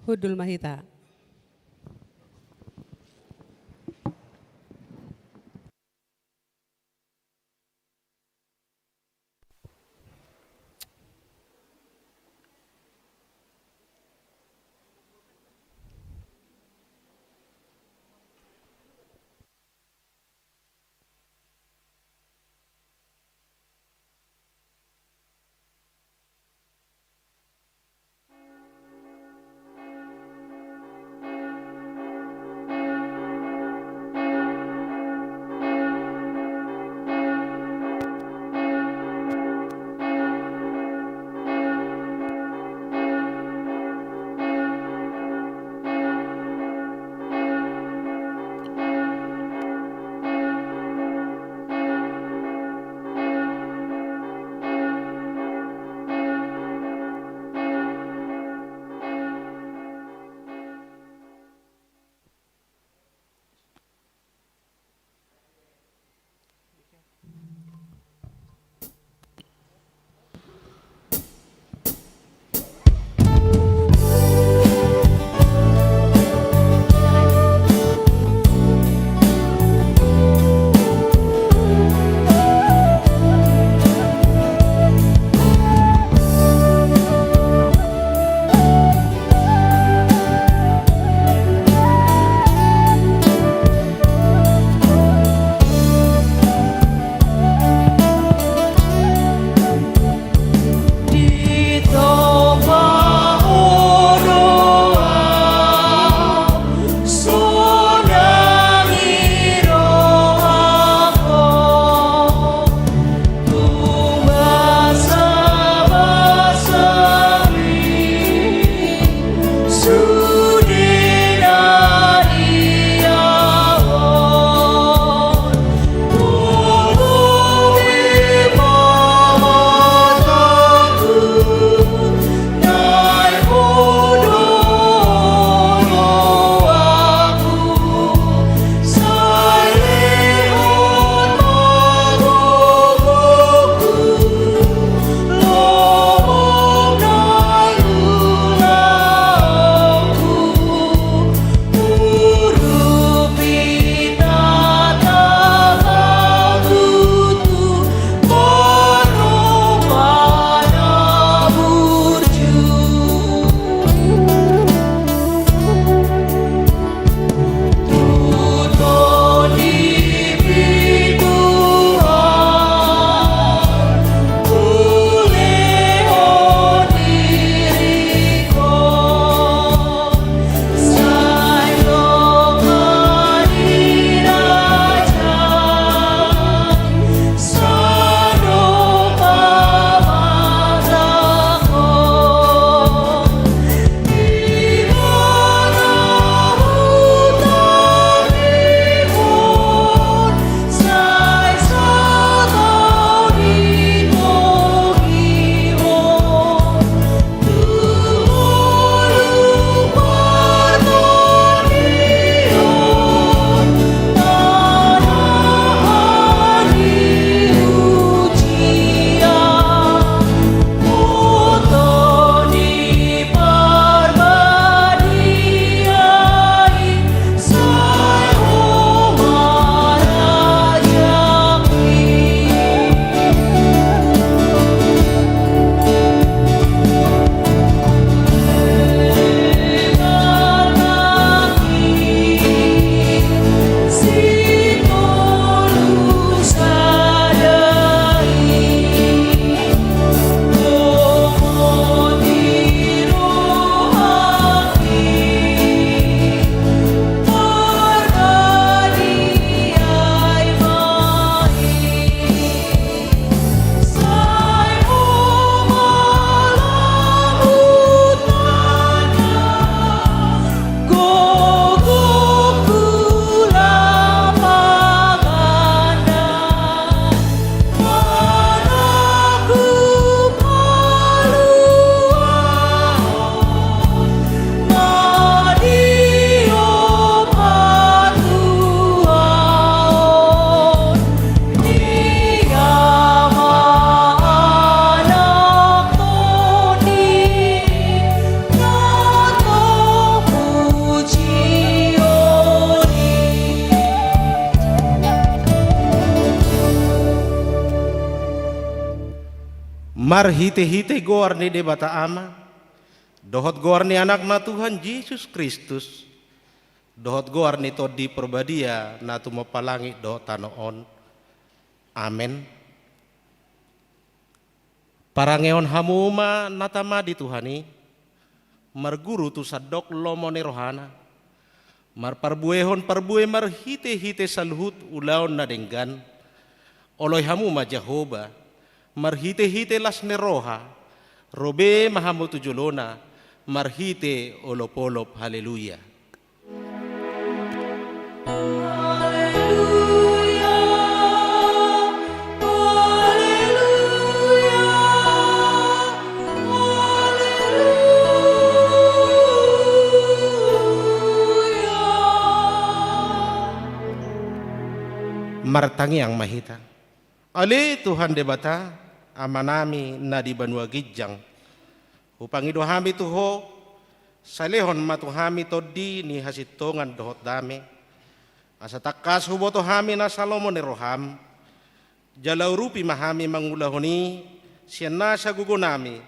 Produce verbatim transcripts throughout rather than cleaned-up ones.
Hundul ma hita. Marhite-hite goar ni Debata Ama, dohot goar ni Anakna Tuhan Jesus Kristus, dohot goar ni Tondi Parbadia na tumompa langit dohot tano on. Amen. Parangehon hamu ma na tama di Tuhan i, marguru tu sandok lomo ni rohana, marparbuehon parbue marhite-hite saluhut ulaon na denggan. Oloi hamu ma Jahowa, marhite-hite las ni roha, ro be ma hamu tu jolona, marhite olop-olop. Haleluya. Martangiang ma hita. Ale Tuhan Debata, Amanami na di banua ginjang, hupangido hami tu Ho, salehon ma tu hami tondi ni hasintongan dohot dame, asa tangkas huboto hami nasa lomo ni roham, jala urupi ma hami mangulahon i sian nasa gogonami,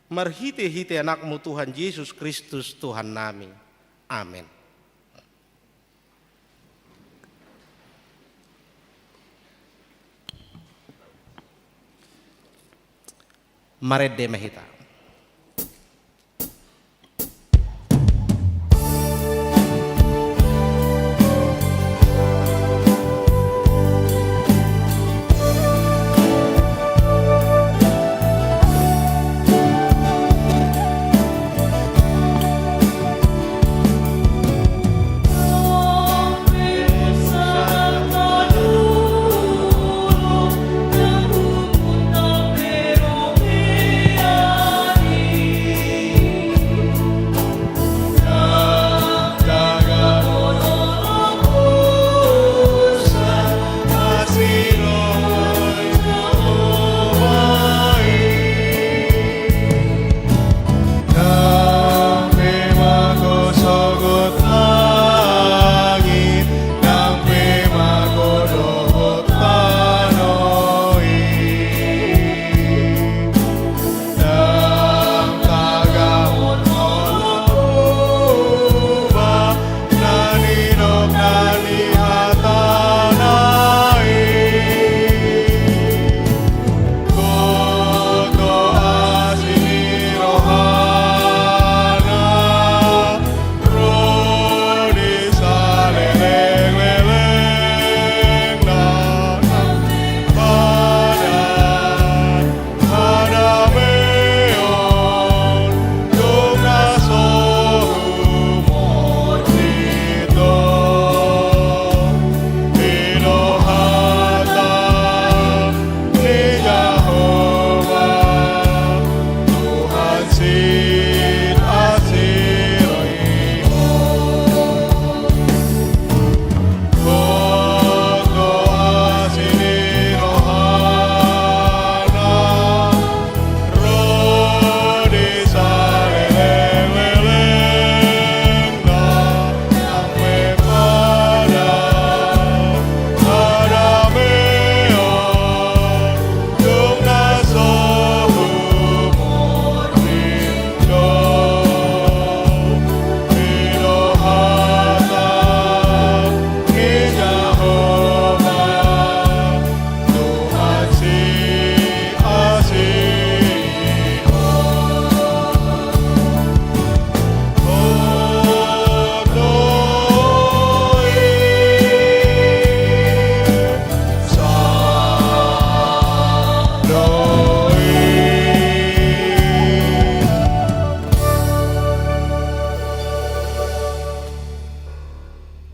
marhite-hite Anakmu Tuhan Jesus Kristus Tuhannami. Amen. Marende ma hita.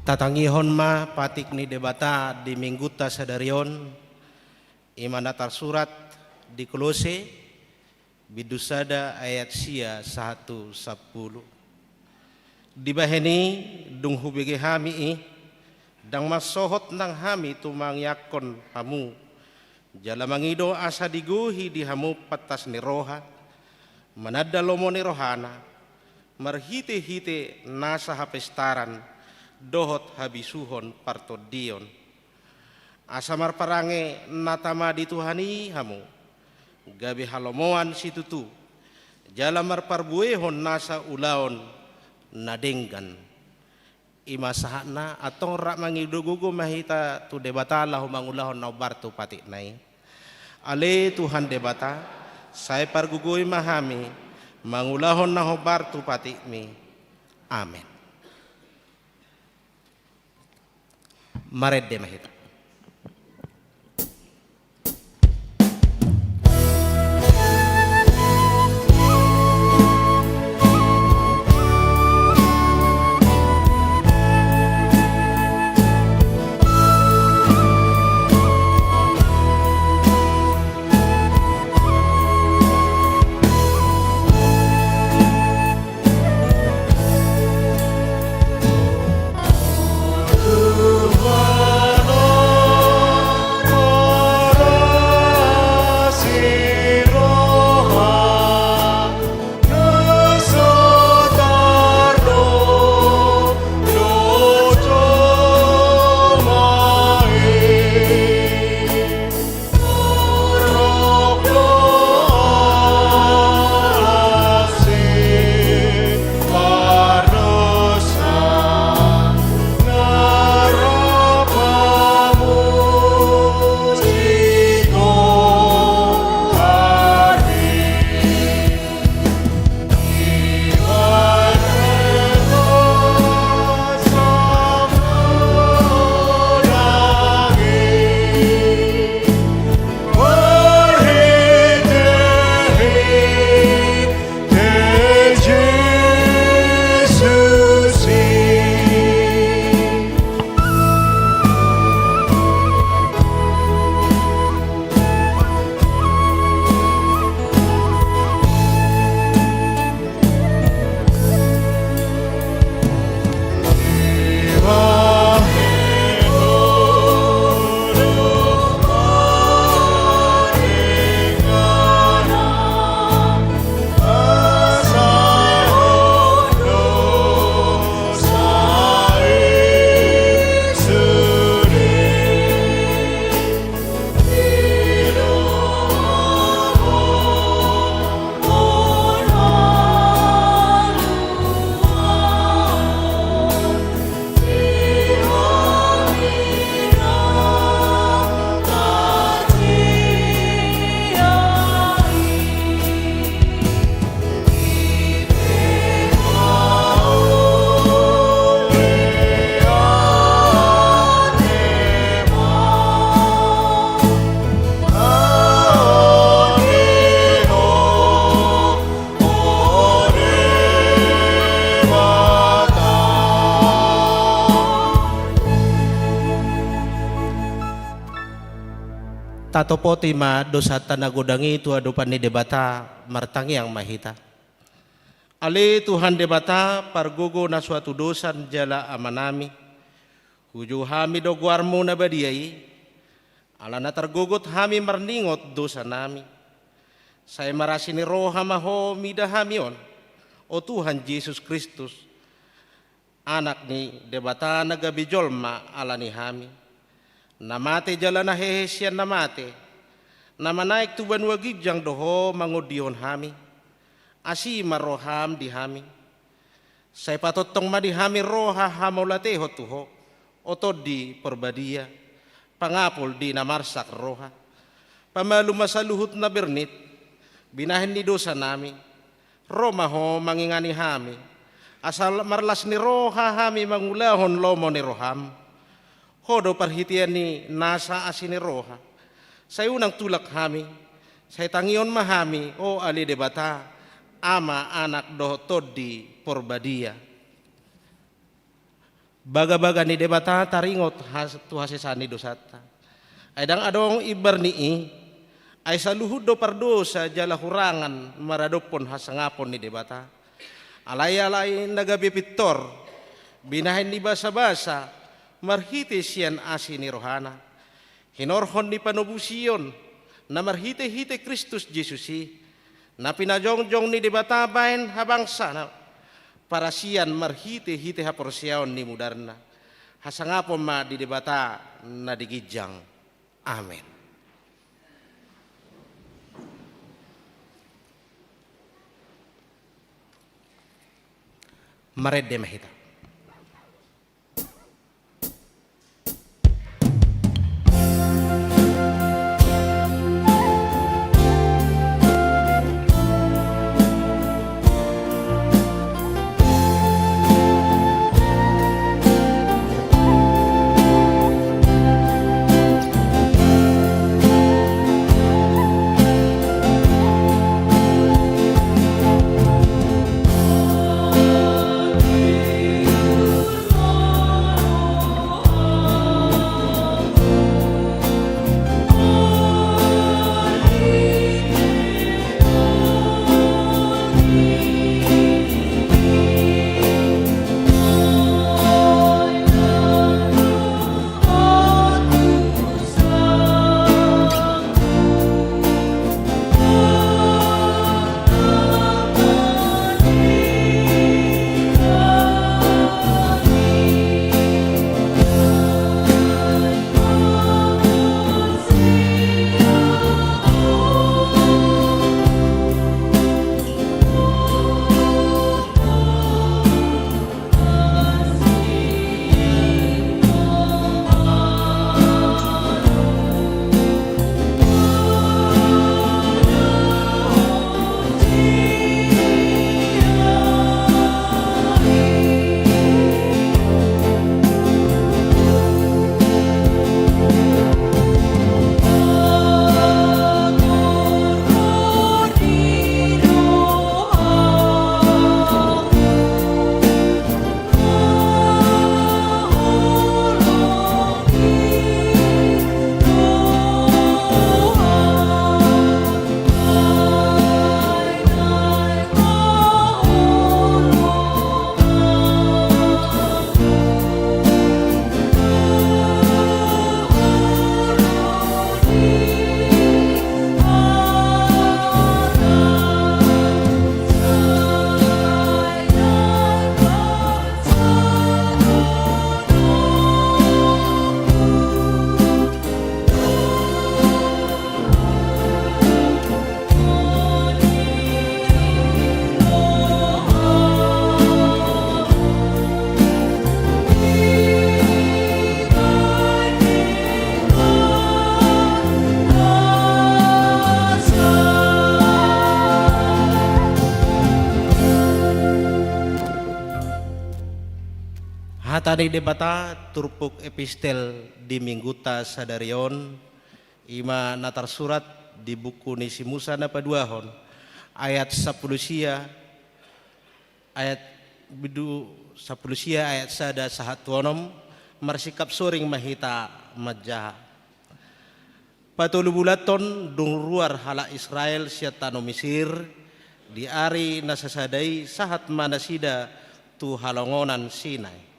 Tatangihon ma patik ni Debata di Minggunta sadari on, i ma na tarsurat di Kolose, bindu sada ayat sia sahat tu sampulu. Dibahen i, dung hubege hami i, ndang mansohot nang hami tu mangiangkon hamu, jala mangido asa digohi di hamu pantas ni roha, mananda lomo ni rohana, marhite-hite nasa hapestaran dohot habisuhon partondion. Asa marparange na tama di Tuhan i hamu, gabe halomoan situtu, jala marparbuehon nasa ulaon na denggan. I ma sahatna, antong rap mangido gogo ma hita tu Debata laho mangulahon na hombar tu patikna i. Ale Tuhan Debata, sai pargogoi ma hami mangulahon na hombar tu patikmi. Amen. Marende ma hita. Tatopoti ma dosanta na godang i tu adopan ni Debata, martangiang ma hita. Ale Tuhan Debata, pargogo na suatu dosa jala Amanami, hujou hami do goarmu na badia i, ala na targogot hami marningot dosanami. Sai marasi ni roha ma Ho mida hami on, o Tuhan Jesus Kristus, Anak ni Debata na gabe jolma ala ni hami, na mate jala na hehe sian na mate, na manaek tu banua ginjang do Ho mangondihon hami. Asi ma roham di hami. Sai patongtong ma di hami roha hamauliatehon tu Ho, o Tondi Porbadia, pangapul di na marsak roha. Pamalum ma saluhut na bernit, binahen ni dosanami. Ro ma Ho mangingani hami, asa marlas ni roha hami mangulahon lomo ni roham. Ho do parhitean ni nasa asi ni roha. Sai unang tulak hami, sai tangihon ma hami, o ale Debata, Ama, Anak dohot Tondi Porbadia. Bagabaga ni Debata taringot has-, tu hasesaan ni dosanta. Ai ndang adong imbar ni i, ai saluhut do pardosa jala hurangan maradophon hasangapon ni Debata. Alai, alai na gabe pintor, binahen ni basabasa, marhite sian asi ni rohana. Hinorhon ni panobusion, na marhitehite Kristus Jesus i, na pinajongjong ni Debata bahen habangsana, parasian marhitehite haporseaon ni mudarna. Hasangapon ma di Debata na di ginjang. Amen. Marende ma hita. Hata ni Debata turpuk epistel di mingguta sadari on, i ma na tarsurat di buku ni si Musa na paduahon, ayat sampulu sia, ayat bindu sampulu sia ayat sada sahat tu onom. Marsikap soring ma hita manjaha. Patolu bulan on dung ruar halak Israel sian tano Misir, di ari na sasada i sahat ma nasida tu halongonan Sinai.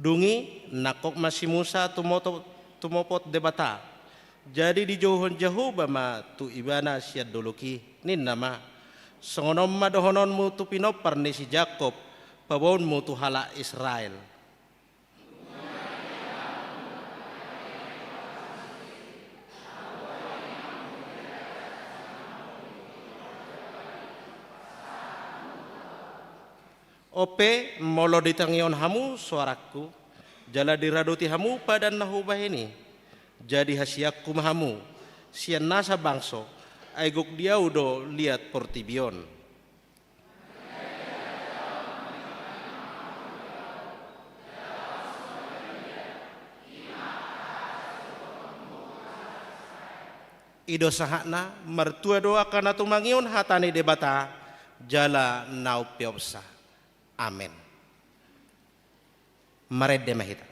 Dung i nangkok ma si Musa tumoto-, tumopot Debata. Jadi dijouhon Jahowa ma tu ibana sian dolok i, ninna ma: Songon on ma dohononmu tu pinompar ni si Jakob, paboaonmu tu halak Israel. On pe, molo ditangihon hamu soarangku, jala diradoti hamu padan na hubahen i, jadi hasianku ma hamu sian nasa bangso, ai gok di ahu do liat portibi on. I do sahatna. Martua do angka na tumangihon hata ni Debata jala na umpeopsa. Amen. Marende ma hita.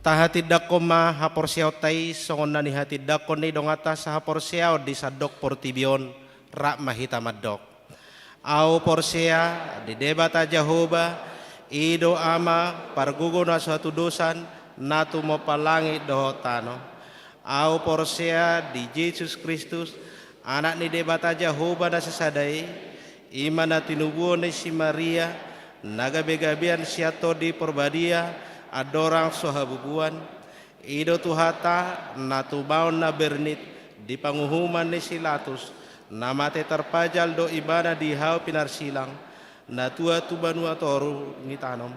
Tahatindangkon ma haporseaonta i songon na nihatindangkon ni donganta sahaporseaon di sandok portibi on, rap ma hita mandok. Ahu porsea di Debata Jahowa, i do Ama pargogo na so hatudosan, na tumompa langit dohot tano. Ahu porsea di Jesus Kristus, Anak ni Debata Jahowa na sasada i, i ma na tinubuhon ni si Maria, na gabegabean sian Tondi Porbadia, andorang so habubuan. I do Tuhanta, na tumaon na bernit di panguhuman ni si Latus, na mate tarpajal do ibana di hau pinarsilang, na tua tu banua toru ni tano,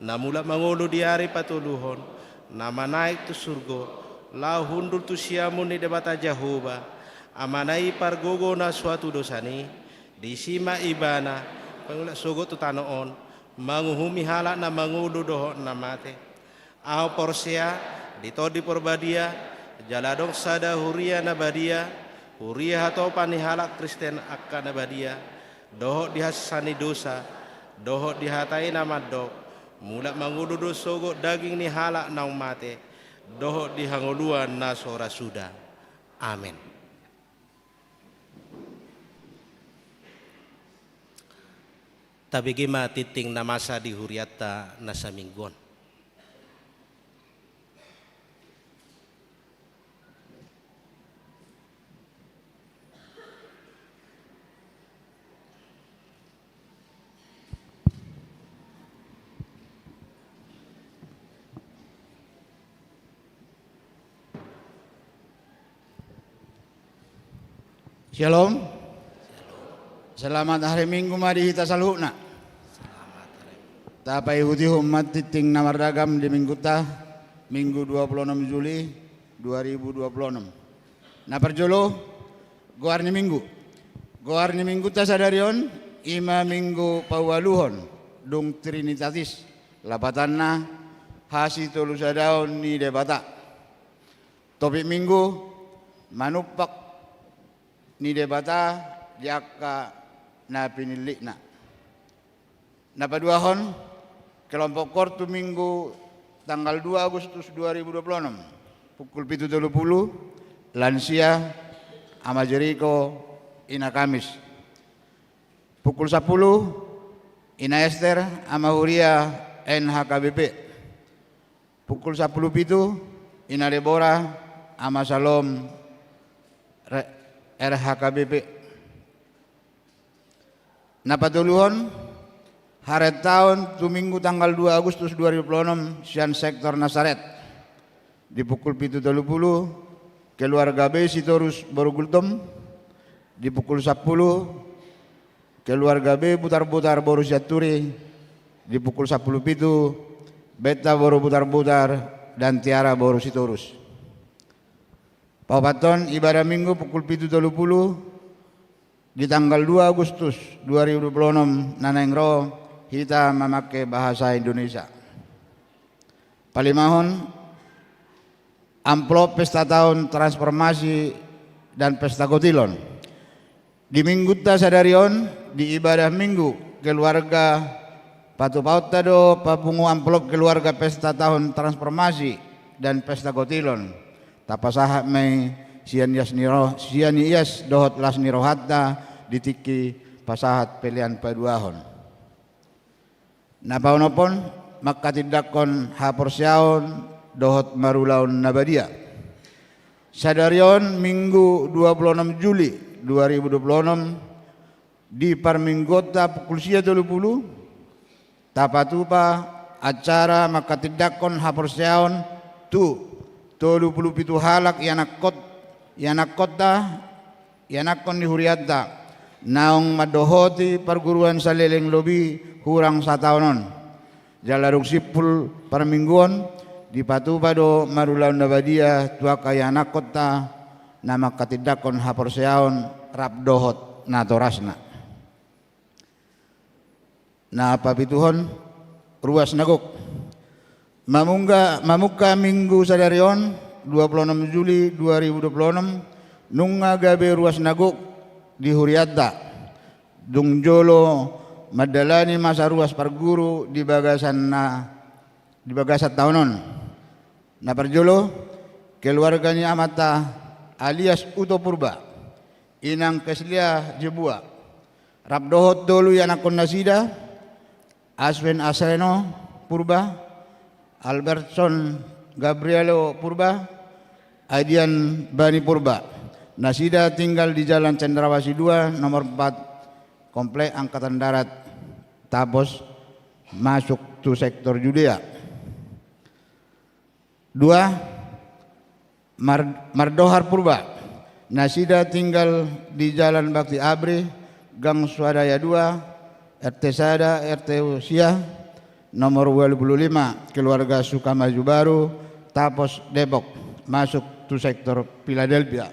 na mulak mangolu di ari patoluhon, na manaek tu surgo, laho hundul tu siamun ni Debata Jahowa, Amana i pargogo na so hatudosan i, disi ma ibana, mangulak sogot tu tano on, manguhumi halak na mangolu dohot na mate. Ahu porsea di Tondi Porbadia, jala adong sada huria na badia, huria hatopan ni halak Kristen angka na badia, dohot di hasesaan ni dosa, dohot di hata i na mandok, mulak mangolu do sogot daging ni halak naung mate, dohot di hangoluan na so ra suda. Amen. Tabege ma tingting na masa di hurianta na saminggu on. Syalom. Selamat hari Minggu ma di hita saluhutna. Tapaihutihut ma tingting na marragam di Mingguta, Minggu dua puluh enam Juli dua ribu dua puluh enam. Na parjolo, goar ni Minggu. Goar ni Mingguta sadari on, i ma Minggu paualuhon, dung Trinitatis, lapatanna hasitolusadaon ni Debata. Topik Minggu, manumpak ni Debata di angka na pinillitna. Na paduahon, kelompok kor tu Minggu tanggal dua Agustus dua ribu dua puluh enam, pukul pitu tolu pulu, lansia, Ama Jeriko, Ina Kamis. Pukul sapulu, Ina Ester, Ama Huria, N H K B P. Pukul sapulu pitu, Ina Debora, Ama Salom, re-, R H K B P. Na patoluhon, harentaon tu Minggu tanggal dua Agustus dua ribu dua puluh enam sian sektor Nasaret. Di pukul pitu tolu pulu, keluarga B Sitorus boru Gultom. Di pukul sapulu, keluarga B Butarbutar boru Sianturi. Di pukul sapulu pitu, Betta boru Butarbutar dan Tiara boru Sitorus. Paopathon, ibadah Minggu pukul pitu tolu pulu, di tanggal dua Agustus dua ribu dua puluh enam na naeng ro, hita mamangke bahasa Indonesia. Palimahon, amplop pesta taon transformasi dan pesta kotilon. Di Mingguta sadari on, di ibadah Minggu keluarga, patupaonta do papungu amplop keluarga pesta taon transformasi dan pesta kotilon. Tapasahat ma i sian ias ni roh, sian ias dohot las ni rohanta di tingki pasahat pelean paduahon. Na paonomhon, mangkatindangkon haporseaon dohot marulaon na badia. Sadari on Minggu dua puluh enam Juli dua ribu dua puluh enam, di parmingguonta pukul sia tolu pulu, tapatupa acara mangkatindangkon haporseaon tu tolu pulu pitu halak ianakkon, ianakkonta, ianakkon ni hurianta, naung mandohoti parguruan saleleng lobi hurang sataon on. Jala dung simpul parmingguon, dipatupa do marulaon na badia tu angka ianakkonta na mangkatindangkon haporseaon rap dohot natorasna. Na papituhon, ruas na gok. Mamungka, mamungka Minggu sadari on, dua puluh enam Juli dua ribu dua puluh enam, nunga gabe ruas na gok di hurianta. Dung jolo mandalani masa ruas parguru di bagasan na, di bagasan taon on. Na parjolo, keluarga ni amanta alias Uto Purba, inang Keslia Jebua, rap dohot tolu ianakkon nasida: Aswin Aseno Purba, Albertson Gabrielo Purba, Adian Bani Purba. Nasida tinggal di Jalan Cendrawasih dua, nomor empat, Komplek Angkatan Darat, Tapos, masuk tu sektor Judea. Dua, Mar-, Mardohar Purba. Nasida tinggal di Jalan Bakti Abri, Gang Swadaya dua, R T sada, R T sia, nomor ualu pulu lima, keluarga Sukamaju Baru, Tapos, Depok, masuk tu sektor Philadelphia.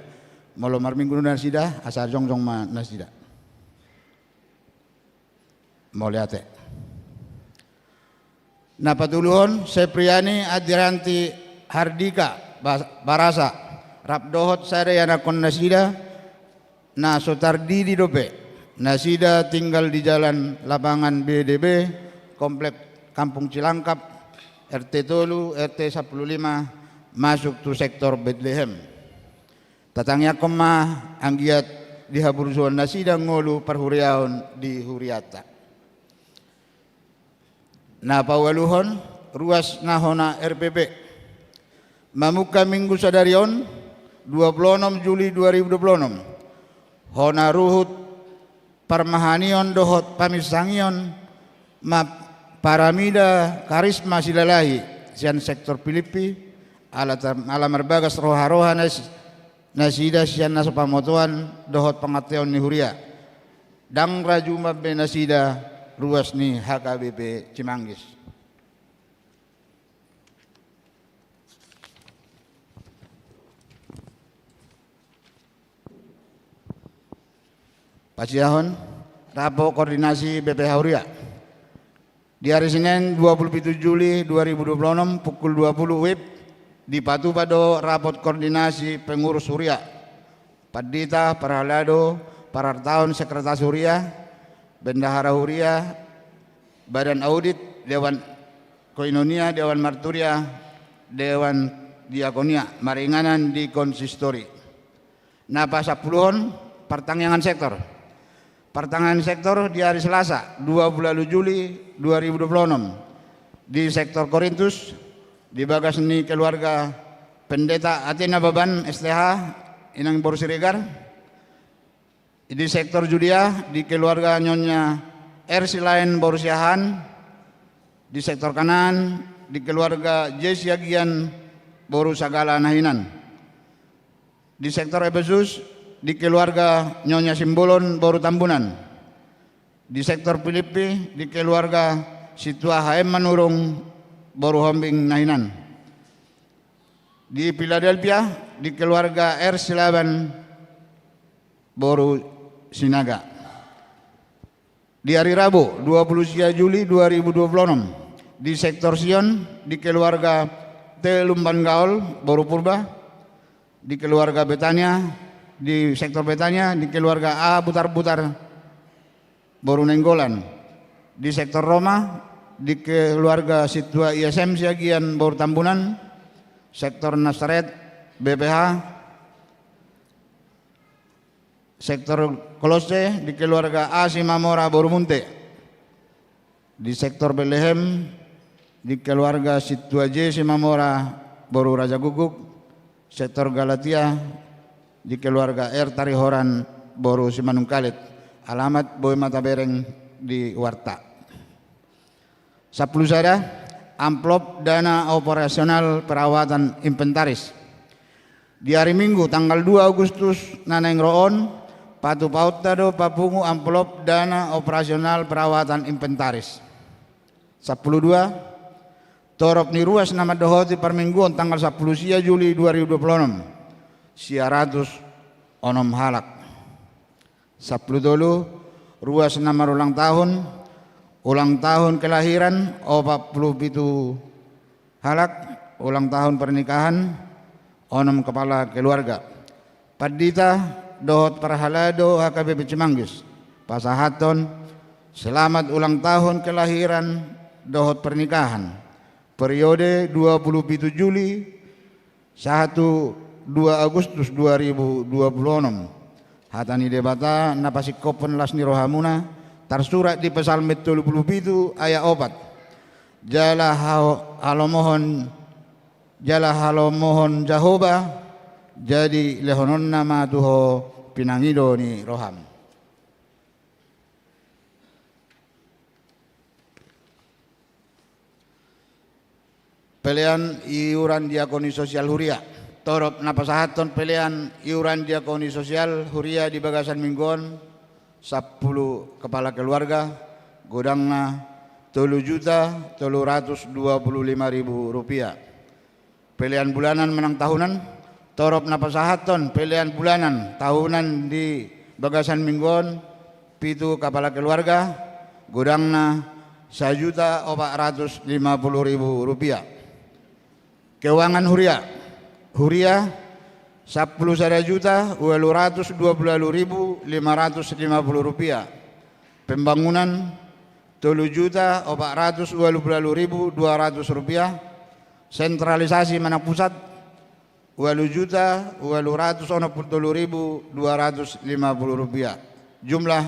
Molo marminggu do nasida, asa jongjong ma nasida. Mauliate. Na patoluhon, Sepriani Adrianti Hardika Ba-, Barasa, rap dohot sada ianakkon nasida, na so tardidi dope. Nasida tinggal di Jalan Lapangan B D B, Komplek Kampung Cilangkap, R T tolu, R T sampulu lima, masuk tu sektor Betlehem. Tatangiangkon ma anggiat dihaburjuhon nasida ngolu parhuriaon di hurianta. Na paualuhon, ruas na hona R P P. Mamungka minggu sadari on, dua pulu onom Juli dua ribu dua pulu onom, hona ruhut parmahanion dohot paminsangion ma paramida Karisma Silalahi sian sektor Pilippi, ala ta-, ala marbagas roha-roha nas-, nasida sian na so pamotoan dohot panganteon ni huria. Ndang ra jumambe nasida ruas ni H K B P Cimanggis. Pasiahon, rapot koordinasi B P H Huria. Di ari Senen, dua pulu pitu Juli dua ribu dua pulu onom, pukul dua pulu W I B, dipatupa do rapot koordinasi pengurus huria. Pandita, parhalado, parartaon, sekretaris huria, bendahara huria, badan audit, dewan koinonia, dewan marturia, dewan diakonia, maringanan di konsistori. Na pasampuluhon, partangiangan sektor. Partangiangan sektor di ari Selasa, dua pulu ualu Juli dua ribu dua pulu onom, di sektor Korintus, di bagas ni keluarga Pendeta Athena Baban, S T H, inang boru Siregar. Di sektor Judea, di keluarga Nyonya R. Silaen boru Siahaan. Di sektor Kanaan, di keluarga J. Siagian boru Sagala na hinan. Di sektor Epesus, di keluarga Nyonya Simbolon boru Tambunan. Di sektor Pilippi, di keluarga Sintua H. M. Manurung boru Hombing na hinan. Di Philadelphia, di keluarga R. Silaban boru Sinaga. Di ari Rabu, dua pulu sia Juli dua ribu dua pulu onom, di sektor Sion, di keluarga T. Lumban Gaol boru Purba, di keluarga Betania, di sektor Betania, di keluarga A. Butar-Butar boru Nainggolan, di sektor Roma, di keluarga Sintua I S M Siagian boru Tambunan, sektor Nasaret, B P H, sektor Kolosse, di keluarga A. Simamora boru Munte, di sektor Betlehem, di keluarga Sintua J. Simamora boru Rajagukguk, sektor Galatia, di keluarga R. Tarihoran boru Simanungkalit. Alamat boi ma tabereng di warta. Sampulu sada, amplop dana operasional perawatan inventaris. Di ari Minggu, tanggal dua Agustus na naeng ro on, patupaonta do papungu amplop dana operasional perawatan inventaris. Sampulu dua, torop ni ruas na mandohoti parmingguon tanggal sampulu sia Juli dua ribu dua pulu onom, sia ratus onom halak. Sampulu tolu, ruas na marulang tahun, ulang tahun kelahiran, opat pulu pitu halak, ulang tahun pernikahan, onom kepala keluarga. Pandita dohot parhalado H K B P Cimanggis pasahathon selamat ulang tahun kelahiran dohot pernikahan, periode dua pulu pitu Juli sahat tu dua Agustus dua ribu dua puluh onom. Hata ni Debata na pasingkophon las ni rohamuna, tarsurat di Psalmen tolu puluh pitu ayat opat: Jala hao-, halomohon, jala halomohon Jahowa, jadi lehononna ma tu ho pinangido ni roham. Pelean iuran diakoni sosial huria. Torop na pasahathon pelean iuran diakoni sosial huria di bagasan minggu on, sampulu kepala keluarga, godangna tolu juta tolu ratus dua puluh lima ribu rupiah. Pelean bulanan manang tahunan, torop na pasahathon pelean bulanan tahunan di bagasan minggu on, pitu kepala keluarga, godangna sajuta opat ratus lima puluh ribu rupiah. Keuangan huria. Huria, sampulu sada juta ualu ratus dua puluh ualu ribu lima ratus lima puluh rupiah. Pembangunan, tolu juta opat ratus ualu puluh ualu ribu dua ratus rupiah. Sentralisasi manang pusat, ualu juta ualu ratus onom puluh tolu ribu dua ratus lima puluh rupiah. Jumlah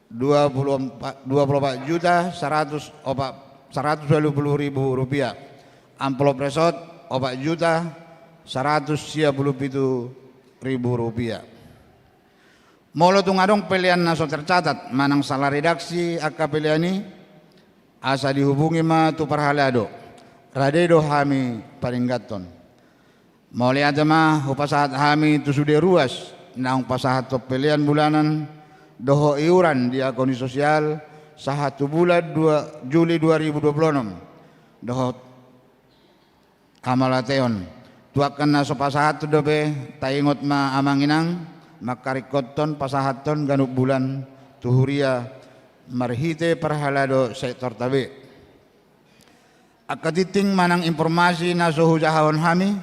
dua puluh empat, dua puluh empat juta seratus opat, seratus ualu puluh ribu rupiah. Amplop resort, opat juta seratus sia puluh pitu ribu rupiah. Molo tung adong pelean na so tercatat manang salah redaksi angka pelean i, asa dihubungi ma tu parhalado. Rade do hami paringgathon. Mauliate ma hupasahat hami tu sude ruas naung pasahathon pelean bulanan dohot iuran diakoni sosial sahat tu bulan dua Juli dua ribu dua puluh onom, dohot hamauliateon. Tu angka na so pasahathon dope, taingot ma amang inang, mangkaringkothon pasahathon ganup bulan tu huria marhite parhalado sektorta be. Angka tingting manang informasi na so hujahahon hami,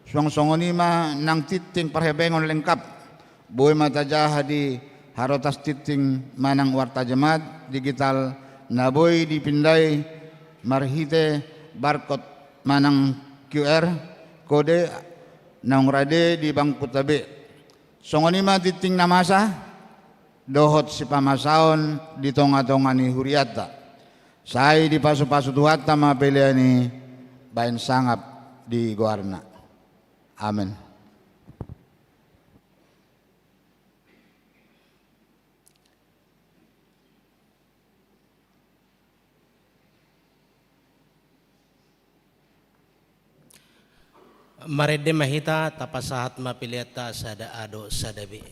suang songon i ma nang tingting parhepengon lengkap. Boi ma tajaha di harotas tingting manang warta jemaat digital na boi dipindai marhite barcode manang Q R kode naung rade di bangkuta be. Songon i ma tingting na masa dohot sipamasaon di tongatonga ni hurianta. Sai dipasupasu Tuhanta ma pelean i baen sangap di goarna. Amen. Marende ma hita, tapasahat ma peleanta sada A dohot sada B.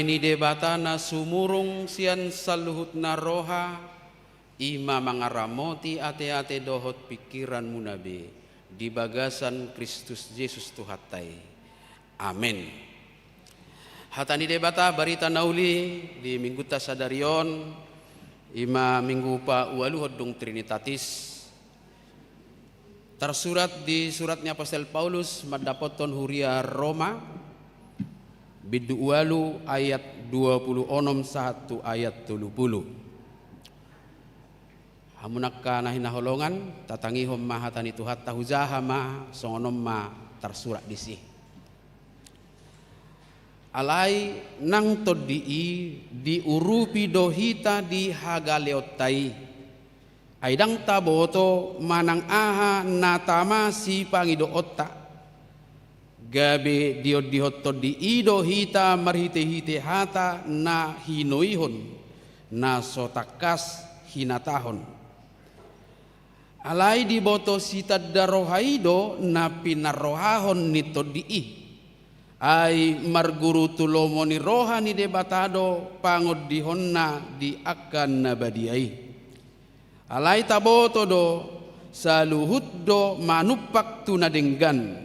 ni Debata na sumurung sian saluhutna roha, i ma mangaramoti ateate dohot pingkiranmuna be di bagasan Kristus Jesus Tuhanta i. Amen. Hata ni Debata, barita na uli di minggunta sadari on, i ma minggu paualuhon dung Trinitatis. Tarsurat di surat ni apostel Paulus mandapothon huria Roma, bindu ualu ayat dua pulu onom sahat tu ayat tolu pulu. Hamu angka na hinaholongan, tatangihon ma hata ni Tuhanta, hujaha ma songon on ma tarsurat disi. Alai nang tondi i diurupi do hita di hagaleonta i. Ai ndang taboto manang aha na tama sipangidoonta. Gabe diondihon tondi i do hita marhitehite hata na hinoihon, na so tangkas hinatahon. Alai diboto sitanda roha i do na pinarrohahon ni tondi i. Ai marguru tu lomo ni roha ni Debata do pangondihonna di angka na badia i. Alai taboto do, saluhut do manumpak tu na denggan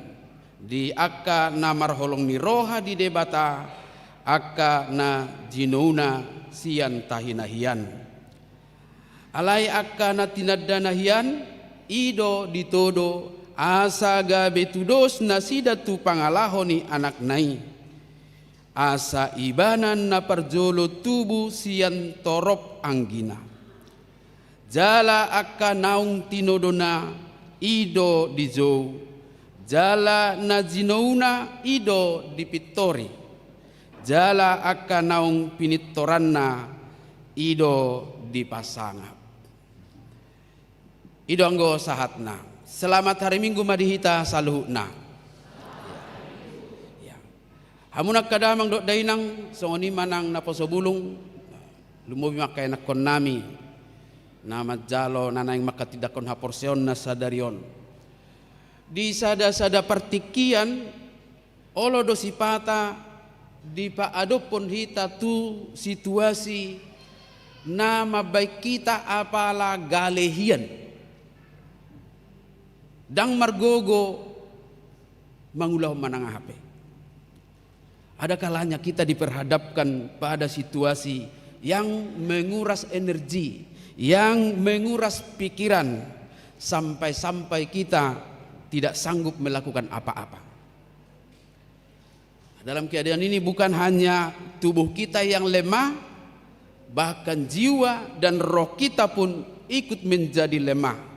di angka na marholong ni roha di Debata, angka na jinouna sian tahi na hian. Alai angka na tinandana hian, i do ditodo, asa gabe tudos nasida tu pangalaho ni Anakna i. Asa Ibana na parjolo tubu sian torop anggina. Jala angka naung tinodona i do dijou, jala na jinouna i do dipintori, jala angka naung pinintoranna i do dipasangap. I do anggo sahatna. Selamat hari Minggu ma di hita saluhutna. Ya. Hamu angka damang dohot dainang, songon i ma nang naposo bulung, lumobi ma angka ianakkonnami na manjalo na naeng manghatindanghon haporseaonna sadari on. Di sada-sada partingkian, olo do sipata dipaadopon hita tu situasi na mambahen hita apala gale hian. Ndang margogo mangulahon manang aha pe. Ada kalanya kita diperhadapkan pada situasi yang menguras energi, yang menguras pikiran, sampai-sampai kita tidak sanggup melakukan apa-apa. Dalam keadaan ini bukan hanya tubuh kita yang lemah, bahkan jiwa dan roh kita pun ikut menjadi lemah.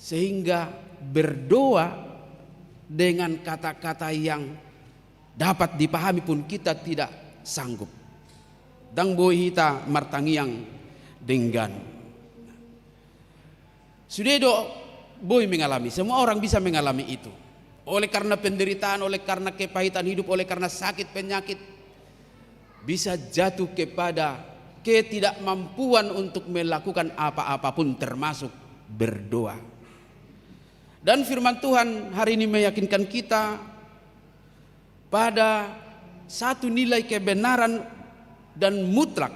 Sehingga berdoa dengan kata-kata yang dapat dipahami pun kita tidak sanggup. Ndang boi hita martangiang denggan. Sude do boi mengalami, semua orang bisa mengalami itu. Oleh karena penderitaan, oleh karena kepahitan hidup, oleh karena sakit penyakit, bisa jatuh kepada ketidakmampuan untuk melakukan apa-apa pun, termasuk berdoa. Dan firman Tuhan hari ini meyakinkan kita pada satu nilai kebenaran dan mutlak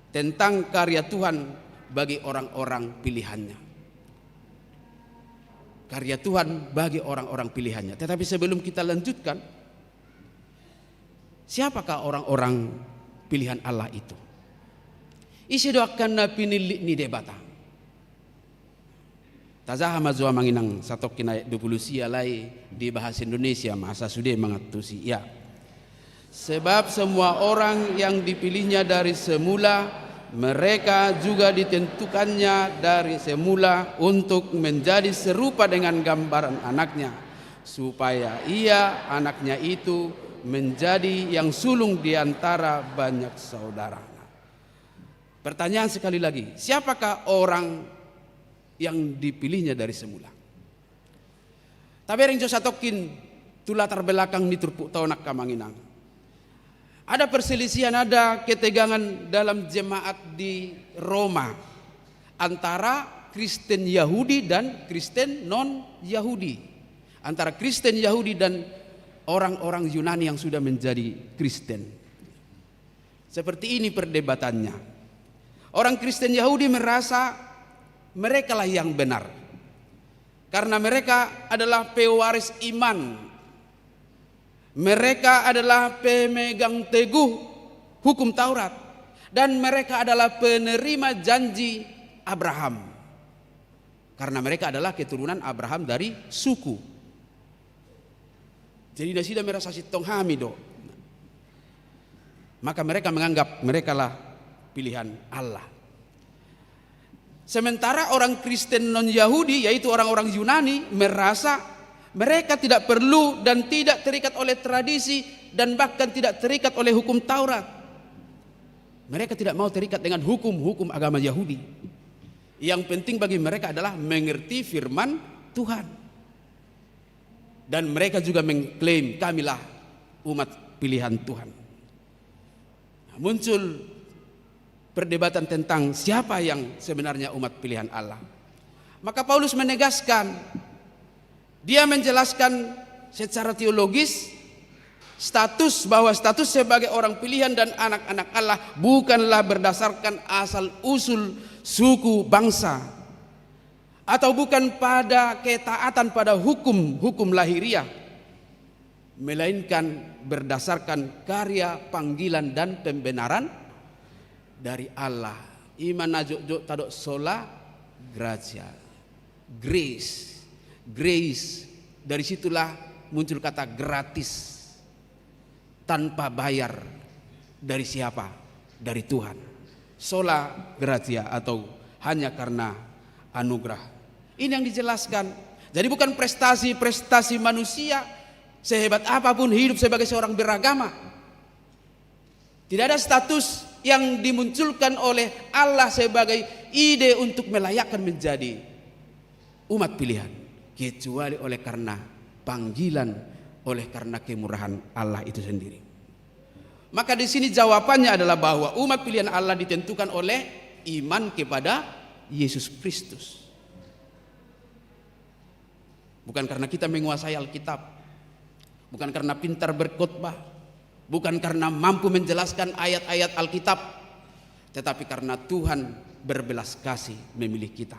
tentang karya Tuhan bagi orang-orang pilihan-Nya. Karya Tuhan bagi orang-orang pilihan-Nya. Tetapi sebelum kita lanjutkan, siapakah orang-orang pilihan Allah itu? Ise do angka na pinillit ni Debata? Tajaha ma jo amang inang satongkin ayat dua puluh sia, alai di bahasa Indonesia ma asa sude mangantusi. Ya. Sebab semua orang yang dipilih-Nya dari semula, mereka juga ditentukan-Nya dari semula untuk menjadi serupa dengan gambaran Anak-Nya, supaya Ia, Anak-Nya itu, menjadi yang sulung di antara banyak saudara. Pertanyaan sekali lagi, siapakah orang yang dipilih-Nya dari semula? Tabereng jo satongkin tu latar belakang ni turpukta on, angka amang inang. Ada perselisihan, ada ketegangan dalam jemaat di Roma antara Kristen Yahudi dan Kristen non-Yahudi, antara Kristen Yahudi dan orang-orang Yunani yang sudah menjadi Kristen. Seperti ini perdebatannya. Orang Kristen Yahudi merasa merekalah yang benar. Karena mereka adalah pewaris iman. Mereka adalah pemegang teguh hukum Taurat. Dan mereka adalah penerima janji Abraham. Karena mereka adalah keturunan Abraham dari suku. Jadi nasida merasa sintong hami do. Maka mereka menganggap merekalah pilihan Allah. Sementara orang Kristen non-Yahudi, yaitu orang-orang Yunani, merasa mereka tidak perlu dan tidak terikat oleh tradisi dan bahkan tidak terikat oleh hukum Taurat. Mereka tidak mau terikat dengan hukum-hukum agama Yahudi. Yang penting bagi mereka adalah mengerti firman Tuhan. Dan mereka juga mengklaim, "Kamilah umat pilihan Tuhan." Nah, muncul perdebatan tentang siapa yang sebenarnya umat pilihan Allah. Maka Paulus menegaskan, dia menjelaskan secara teologis status, bahwa status sebagai orang pilihan dan anak-anak Allah bukanlah berdasarkan asal-usul suku bangsa, atau bukan pada ketaatan pada hukum-hukum lahiriah, melainkan berdasarkan karya panggilan dan pembenaran dari Allah. I ma na jotjot tadok sola gratia. Grace. Grace. Dari situlah muncul kata gratis. Tanpa bayar. Dari siapa? Dari Tuhan. Sola gratia atau hanya karena anugerah. Ini yang dijelaskan. Jadi bukan prestasi-prestasi manusia, sehebat apapun hidup sebagai seorang beragama. Tidak ada status yang dimunculkan oleh Allah sebagai ide untuk melayakkan menjadi umat pilihan, kecuali oleh karena panggilan, oleh karena kemurahan Allah itu sendiri. Maka di sini jawabannya adalah bahwa umat pilihan Allah ditentukan oleh iman kepada Yesus Kristus. Bukan karena kita menguasai Alkitab, bukan karena pintar berkhotbah, bukan karena mampu menjelaskan ayat-ayat Alkitab, tetapi karena Tuhan berbelas kasih memilih kita.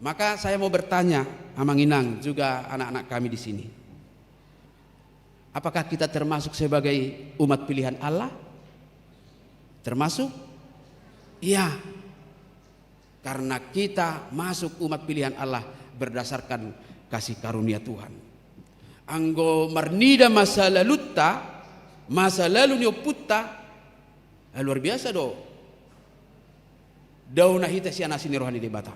Maka saya mau bertanya, Amang Inang, juga anak-anak kami di sini. Apakah kita termasuk sebagai umat pilihan Allah? Termasuk? Iya. Karena kita masuk umat pilihan Allah berdasarkan kasih karunia Tuhan. Anggo marnida masa lalunta, masa lalu ni ompunta, ah, luar biasa do. Dao na hita sian asi ni roha ni Debata.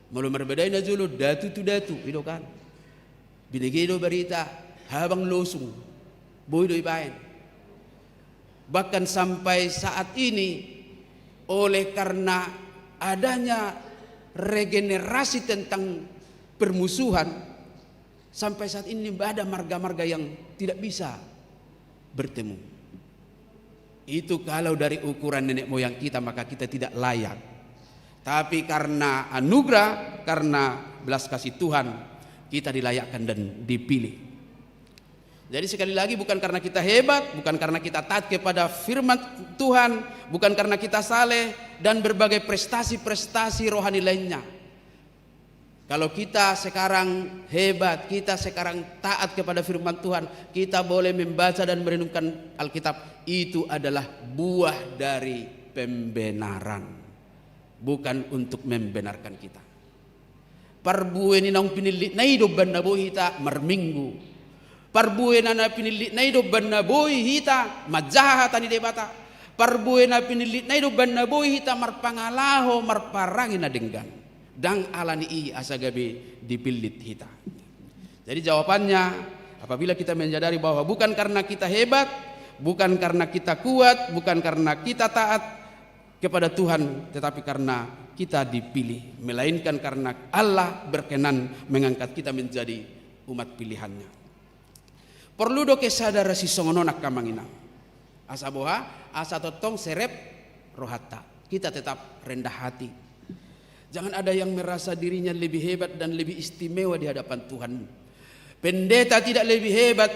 Molo marbadai na jolo, datu tu datu, i do kan. Binege do barita, habang losung. Boi do ibaen. Bahkan sampai saat ini, oleh karena adanya regenerasi tentang permusuhan, sampai saat ini ada marga-marga yang tidak bisa bertemu. Itu kalau dari ukuran nenek moyang kita, maka kita tidak layak. Tapi karena anugerah, karena belas kasih Tuhan, kita dilayakkan dan dipilih. Jadi sekali lagi, bukan karena kita hebat, bukan karena kita taat kepada firman Tuhan, bukan karena kita saleh dan berbagai prestasi-prestasi rohani lainnya. Kalau kita sekarang hebat, kita sekarang taat kepada firman Tuhan, kita boleh membaca dan merenungkan Alkitab, itu adalah buah dari pembenaran, bukan untuk membenarkan kita. Parbue ni naung pinillitna i do umbahen na boi hita marminggu. Parbue na, na pinillitna i do umbahen na boi hita manjaha hata ni Debata. Parbue na pinillitna i do umbahen na boi hita marpangalaho, marparange na denggan. Ndang ala ni i asa gabe dipillit hita. Jadi jawabannya, apabila kita menyadari bahwa bukan karena kita hebat, bukan karena kita kuat, bukan karena kita taat kepada Tuhan, tetapi karena kita dipilih, melainkan karena Allah berkenan mengangkat kita menjadi umat pilihan-Nya. Porlu do kesadaran sisongon on, angka amang inang. Asa boha? Asa tongtong serep rohanta. Kita tetap rendah hati. Jangan ada yang merasa dirinya lebih hebat dan lebih istimewa di hadapan Tuhan. Pendeta tidak lebih hebat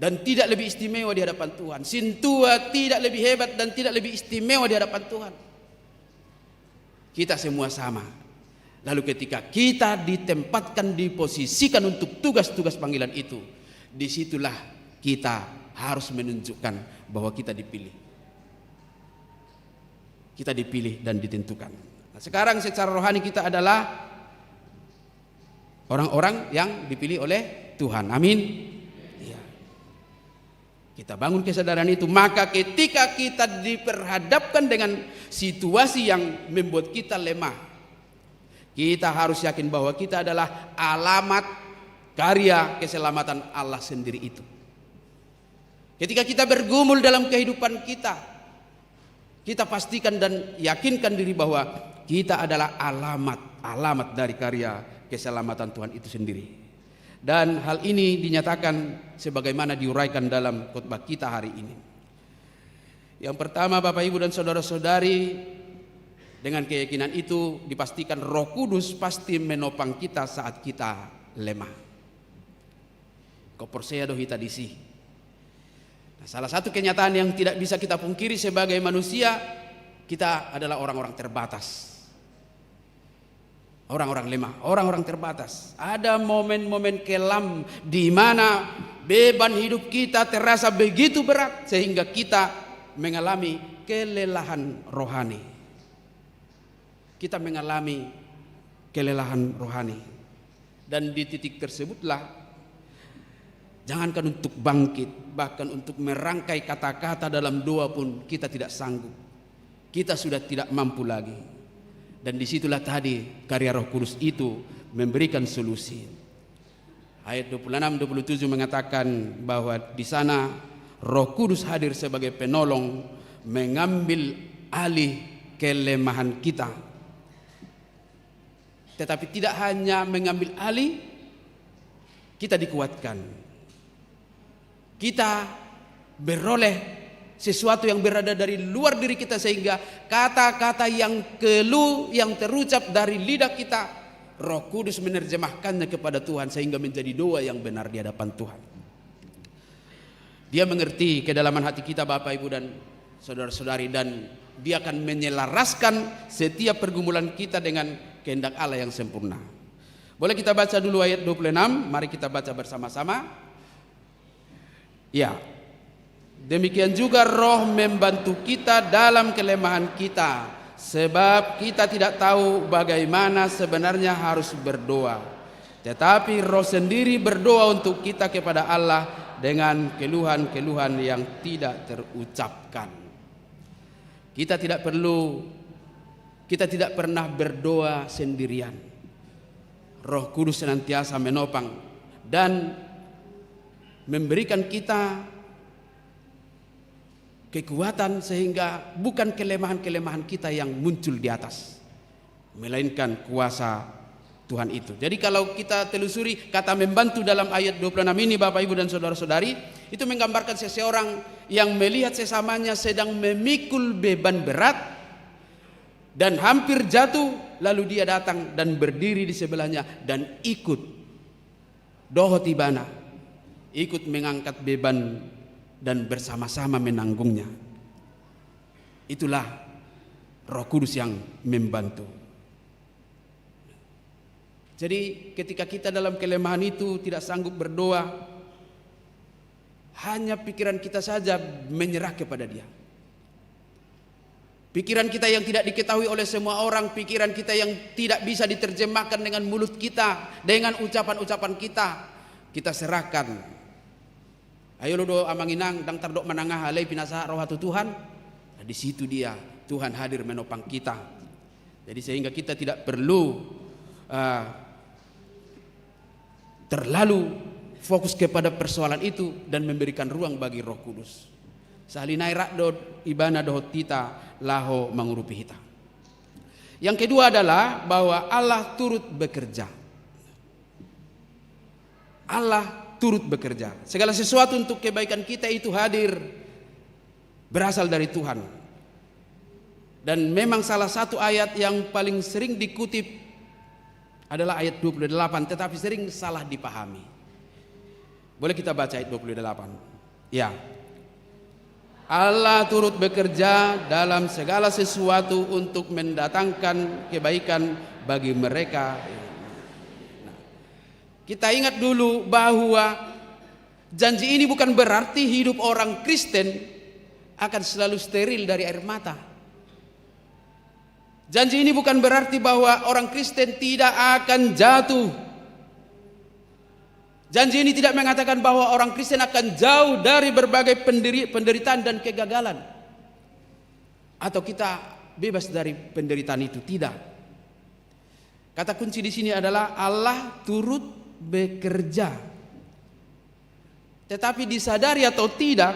dan tidak lebih istimewa di hadapan Tuhan. Sintua tidak lebih hebat dan tidak lebih istimewa di hadapan Tuhan. Kita semua sama. Lalu ketika kita ditempatkan, diposisikan untuk tugas-tugas panggilan itu, disitulah kita harus menunjukkan bahwa kita dipilih. Kita dipilih dan ditentukan. Nah, sekarang secara rohani kita adalah orang-orang yang dipilih oleh Tuhan. Amin. Iya. Kita bangun kesadaran itu, maka ketika kita diperhadapkan dengan situasi yang membuat kita lemah, kita harus yakin bahwa kita adalah alamat karya keselamatan Allah sendiri itu. Ketika kita bergumul dalam kehidupan kita, kita pastikan dan yakinkan diri bahwa kita adalah alamat, alamat dari karya keselamatan Tuhan itu sendiri. Dan hal ini dinyatakan sebagaimana diuraikan dalam khotbah kita hari ini. Yang pertama, Bapak, Ibu, dan saudara-saudari, dengan keyakinan itu dipastikan Roh Kudus pasti menopang kita saat kita lemah. Kau porsea do hita disi. Nah, salah satu kenyataan yang tidak bisa kita pungkiri sebagai manusia, kita adalah orang-orang terbatas. Orang-orang lemah, orang-orang terbatas. Ada momen-momen kelam di mana beban hidup kita terasa begitu berat sehingga kita mengalami kelelahan rohani. Kita mengalami kelelahan rohani. Dan di titik tersebutlah, jangankan untuk bangkit, bahkan untuk merangkai kata-kata dalam doa pun kita tidak sanggup. Kita sudah tidak mampu lagi. Dan disitulah tadi karya Roh Kudus itu memberikan solusi. Ayat dua puluh enam, dua puluh tujuh mengatakan bahwa di sana Roh Kudus hadir sebagai penolong, mengambil alih kelemahan kita. Tetapi tidak hanya mengambil alih, kita dikuatkan. Kita beroleh sesuatu yang berada dari luar diri kita, sehingga kata-kata yang keluh, yang terucap dari lidah kita, Roh Kudus menerjemahkannya kepada Tuhan sehingga menjadi doa yang benar di hadapan Tuhan. Dia mengerti kedalaman hati kita, Bapak, Ibu, dan saudara-saudari, dan Dia akan menyelaraskan setiap pergumulan kita dengan kehendak Allah yang sempurna. Boleh kita baca dulu ayat dua puluh enam, mari kita baca bersama-sama. Ya. Demikian juga Roh membantu kita dalam kelemahan kita, sebab kita tidak tahu bagaimana sebenarnya harus berdoa. Tetapi Roh sendiri berdoa untuk kita kepada Allah dengan keluhan-keluhan yang tidak terucapkan. Kita tidak perlu, kita tidak pernah berdoa sendirian. Roh Kudus senantiasa menopang dan memberikan kita kekuatan sehingga bukan kelemahan-kelemahan kita yang muncul di atas, melainkan kuasa Tuhan itu. Jadi kalau kita telusuri kata membantu dalam ayat dua puluh enam ini, Bapak, Ibu, dan saudara-saudari, itu menggambarkan seseorang yang melihat sesamanya sedang memikul beban berat dan hampir jatuh, lalu dia datang dan berdiri di sebelahnya dan ikut dohot ibana, ikut mengangkat beban dan bersama-sama menanggungnya. Itulah Roh Kudus yang membantu. Jadi, ketika kita dalam kelemahan itu tidak sanggup berdoa, hanya pikiran kita saja menyerah kepada Dia. Pikiran kita yang tidak diketahui oleh semua orang, pikiran kita yang tidak bisa diterjemahkan dengan mulut kita, dengan ucapan-ucapan kita, kita serahkan. Ayo lo do, amang inang, ndang tardok manang aha, alai pinasahat roha tu Tuhan. Nah, di situ dia, Tuhan hadir menopang kita. Jadi sehingga kita tidak perlu, eh, terlalu fokus kepada persoalan itu dan memberikan ruang bagi Roh Kudus. Sahali nai rap do Ibana dohot hita laho mangurupi hita. Yang kedua adalah bahwa Allah turut bekerja. Allah turut bekerja. Segala sesuatu untuk kebaikan kita itu hadir berasal dari Tuhan. Dan memang salah satu ayat yang paling sering dikutip adalah ayat dua puluh delapan, tetapi sering salah dipahami. Boleh kita baca ayat dua puluh delapan? Ya. Allah turut bekerja dalam segala sesuatu untuk mendatangkan kebaikan bagi mereka. Nah, kita ingat dulu bahwa janji ini bukan berarti hidup orang Kristen akan selalu steril dari air mata. Janji ini bukan berarti bahwa orang Kristen tidak akan jatuh. Janji ini tidak mengatakan bahwa orang Kristen akan jauh dari berbagai penderi-, penderitaan dan kegagalan. Atau kita bebas dari penderitaan itu, tidak. Kata kunci di sini adalah Allah turut bekerja. Tetapi disadari atau tidak,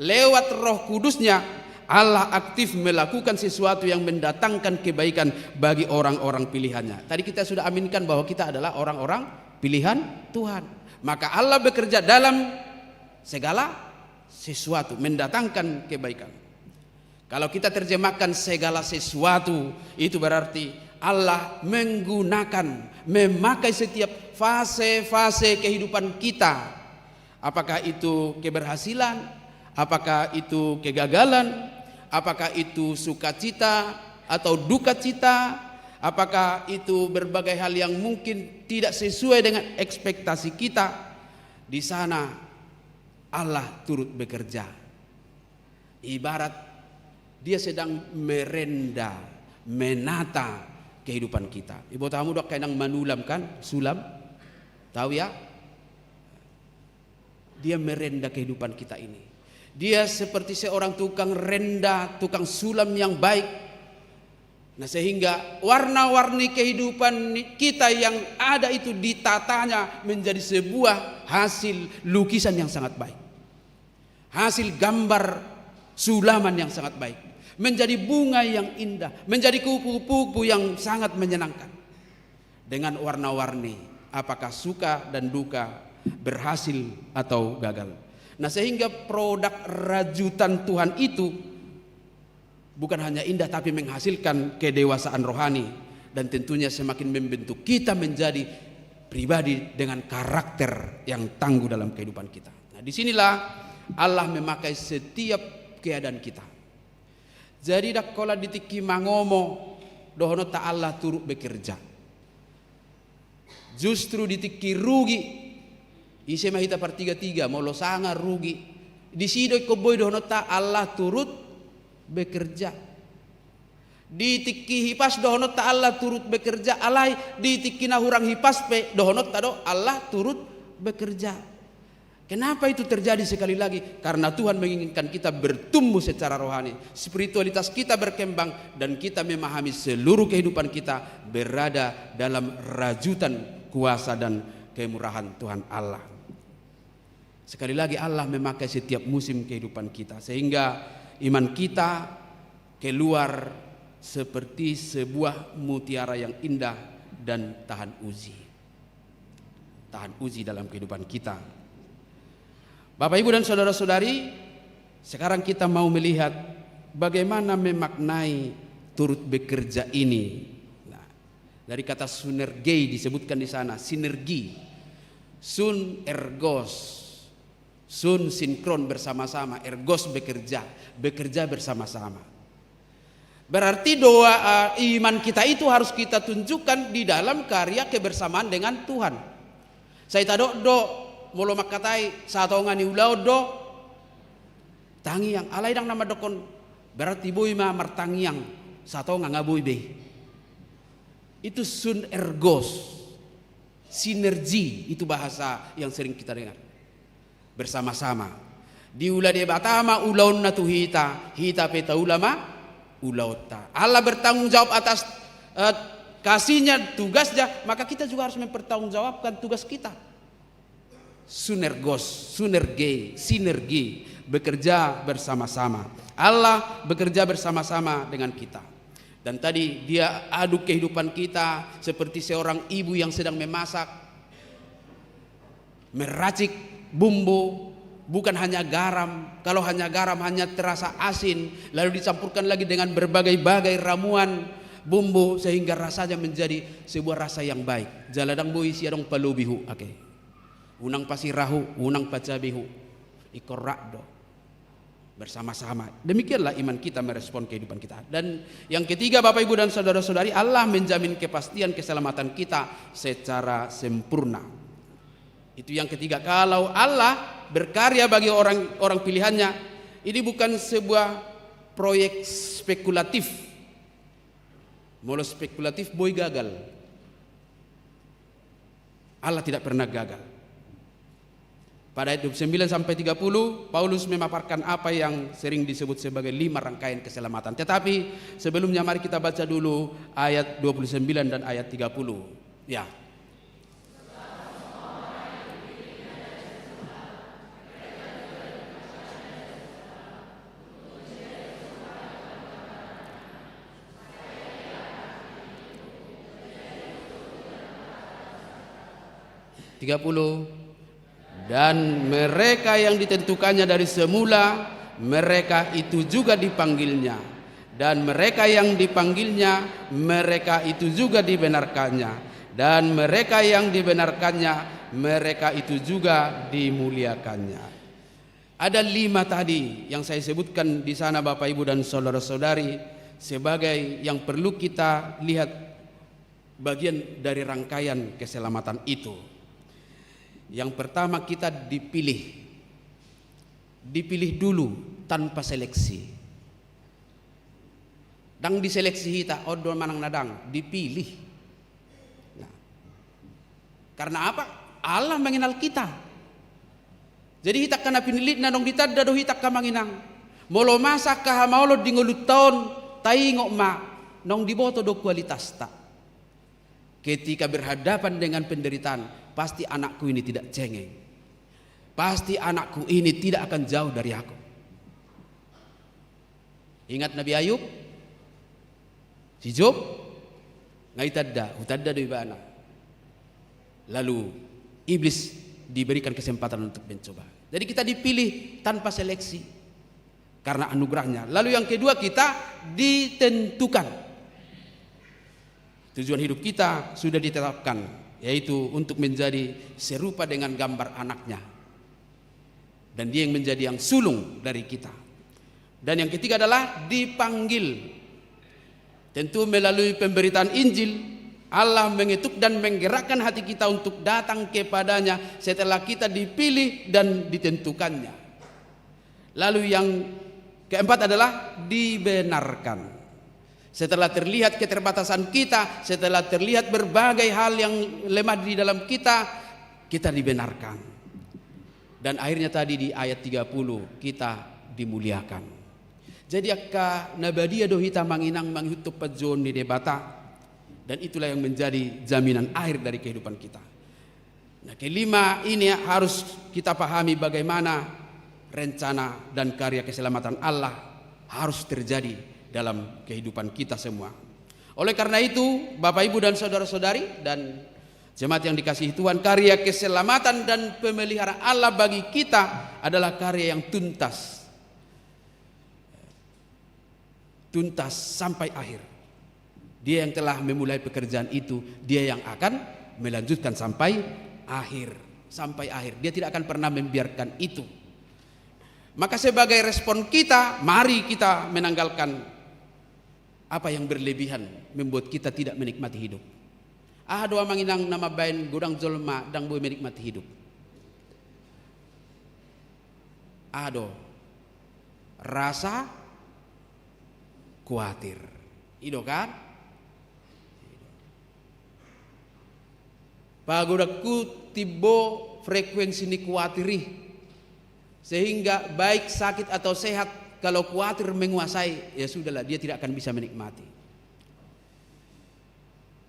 lewat Roh Kudus-Nya, Allah aktif melakukan sesuatu yang mendatangkan kebaikan bagi orang-orang pilihan-Nya. Tadi kita sudah aminkan bahwa kita adalah orang-orang pilihan Tuhan. Maka Allah bekerja dalam segala sesuatu, mendatangkan kebaikan. Kalau kita terjemahkan segala sesuatu, itu berarti Allah menggunakan, memakai setiap fase-fase kehidupan kita. Apakah itu keberhasilan, apakah itu kegagalan, apakah itu sukacita atau dukacita, apakah itu berbagai hal yang mungkin tidak sesuai dengan ekspektasi kita, di sana Allah turut bekerja. Ibarat Dia sedang merenda, menata kehidupan kita. Iboto hamu do angka inang manulam, kan? Sulam. Tahu, ya? Dia merenda kehidupan kita ini. Dia seperti seorang tukang renda, tukang sulam yang baik. Nah, sehingga warna-warni kehidupan kita yang ada itu ditata-Nya menjadi sebuah hasil lukisan yang sangat baik. Hasil gambar sulaman yang sangat baik. Menjadi bunga yang indah, menjadi kupu-kupu yang sangat menyenangkan. Dengan warna-warni, apakah suka dan duka, berhasil atau gagal. Nah, sehingga produk rajutan Tuhan itu bukan hanya indah, tapi menghasilkan kedewasaan rohani, dan tentunya semakin membentuk kita menjadi pribadi dengan karakter yang tangguh dalam kehidupan kita. Nah, di sinilah Allah memakai setiap keadaan kita. Jadi, ndang holan di tingki mangomo dohononta Allah turut bekerja. Justru di tingki rugi, ise ma hita partiga-tiga, molo sanga rugi, disi do ingkon boi dohononta Allah turut bekerja. Di tingki hipas dohononta Allah turut bekerja, alai di tingki na hurang hipas pe dohononta do Allah turut bekerja. Kenapa itu terjadi sekali lagi? Karena Tuhan menginginkan kita bertumbuh secara rohani, spiritualitas kita berkembang, dan kita memahami seluruh kehidupan kita berada dalam rajutan kuasa dan kemurahan Tuhan Allah. Sekali lagi, Allah memakai setiap musim kehidupan kita, sehingga iman kita keluar seperti sebuah mutiara yang indah dan tahan uji. Tahan uji dalam kehidupan kita. Bapak, Ibu, dan saudara-saudari, sekarang kita mau melihat bagaimana memaknai turut bekerja ini. Nah, dari kata synergei disebutkan di sana, sinergi. Sun ergos. Sun sinkron, bersama-sama, ergos bekerja, bekerja bersama-sama. Berarti doa, eh, iman kita itu harus kita tunjukkan di dalam karya kebersamaan dengan Tuhan. Sai tadok do, molo mangkatai satonga ni ulaon do tangiang, alai ndang na mandokkon berarti boi ma martangiang satonga, nga boi be. Itu sun ergos, sinergi, itu bahasa yang sering kita dengar. Bersama-sama. Diula Debata ma ulaonna tu hita, hita pe taula ma ulaonta. Allah bertanggung jawab atas, eh, kasihnya, tugasnya, maka kita juga harus mempertanggungjawabkan tugas kita. Synergos, synergei, sinergi, bekerja bersama-sama. Allah bekerja bersama-sama dengan kita. Dan tadi Dia aduk kehidupan kita seperti seorang ibu yang sedang memasak. Meracik bumbu, bukan hanya garam. Kalau hanya garam, hanya terasa asin, lalu dicampurkan lagi dengan berbagai-bagai ramuan bumbu sehingga rasanya menjadi sebuah rasa yang baik. Jala ndang boi isi adong palobihu ake. Unang pasirah hu, unang pacabe hu. Ingkon rap do. Bersama-sama. Demikianlah iman kita merespon kehidupan kita. Dan yang ketiga, Bapak, Ibu, dan saudara-saudari, Allah menjamin kepastian keselamatan kita secara sempurna. Itu yang ketiga. Kalau Allah berkarya bagi orang, orang pilihan-Nya, ini bukan sebuah proyek spekulatif. Molo spekulatif, boi gagal. Allah tidak pernah gagal. Pada ayat dua puluh sembilan sampai tiga puluh, Paulus memaparkan apa yang sering disebut sebagai lima rangkaian keselamatan. Tetapi sebelumnya, mari kita baca dulu ayat dua puluh sembilan dan ayat tiga puluh. Ya. Tiga puluh. Dan mereka yang ditentukannya dari semula, mereka itu juga dipanggilnya. Dan mereka yang dipanggilnya, mereka itu juga dibenarkannya. Dan mereka yang dibenarkannya, mereka itu juga dimuliakannya. Ada lima tadi yang saya sebutkan di sana, Bapak, Ibu, dan saudara-saudari, sebagai yang perlu kita lihat bagian dari rangkaian keselamatan itu. Yang pertama, kita dipilih. Dipilih dulu tanpa seleksi. Ndang diseleksi hita, on do manang na ndang, dipilih. Nah. Karena apa? Allah mengenal kita. Jadi hita angka na pinillitna, naung ditanda do hita angka, Amang Inang. Molo masa angka hamaolon di ngolunta on, taingot ma, naung diboto do kualitasta. Ketika berhadapan dengan penderitaan, pasti anakku ini tidak cengeng. Pasti anakku ini tidak akan jauh dari aku. Ingat Nabi Ayub? Si Job? Nga itanda, hutanda do ibana. Lalu iblis diberikan kesempatan untuk mencoba. Jadi kita dipilih tanpa seleksi. Karena anugerahnya. Lalu yang kedua, kita ditentukan. Tujuan hidup kita sudah ditetapkan, yaitu untuk menjadi serupa dengan gambar anaknya. Dan dia yang menjadi yang sulung dari kita. Dan yang ketiga adalah dipanggil. Tentu melalui pemberitaan Injil, Allah mengetuk dan menggerakkan hati kita untuk datang kepada-Nya setelah kita dipilih dan ditentukannya. Lalu yang keempat adalah dibenarkan. Setelah terlihat keterbatasan kita, setelah terlihat berbagai hal yang lemah di dalam kita, kita dibenarkan. Dan akhirnya tadi di ayat tiga puluh, kita dimuliakan. Jadi angka na badia do hita, Amang Inang, mangihuthon panjouon ni Debata. Dan itulah yang menjadi jaminan akhir dari kehidupan kita. Nah, kelima ini harus kita pahami bagaimana rencana dan karya keselamatan Allah harus terjadi dalam kehidupan kita semua. Oleh karena itu, Bapak, Ibu, dan saudara-saudari, dan jemaat yang dikasihi Tuhan, karya keselamatan dan pemeliharaan Allah bagi kita adalah karya yang tuntas. Tuntas sampai akhir. Dia yang telah memulai pekerjaan itu, Dia yang akan melanjutkan sampai akhir. Sampai akhir. Dia tidak akan pernah membiarkan itu. Maka sebagai respon kita, mari kita menanggalkan apa yang berlebihan membuat kita tidak menikmati hidup. Aha do, Amang Inang, na mambahen godang jolma ndang boi menikmati hidup? Aha do? Rasa kuatir. I do kan? Pagodangku timbo frekuensi ni kuatir i. Sehingga baik sakit atau sehat, kalau kuatir menguasai, ya sudahlah, dia tidak akan bisa menikmati.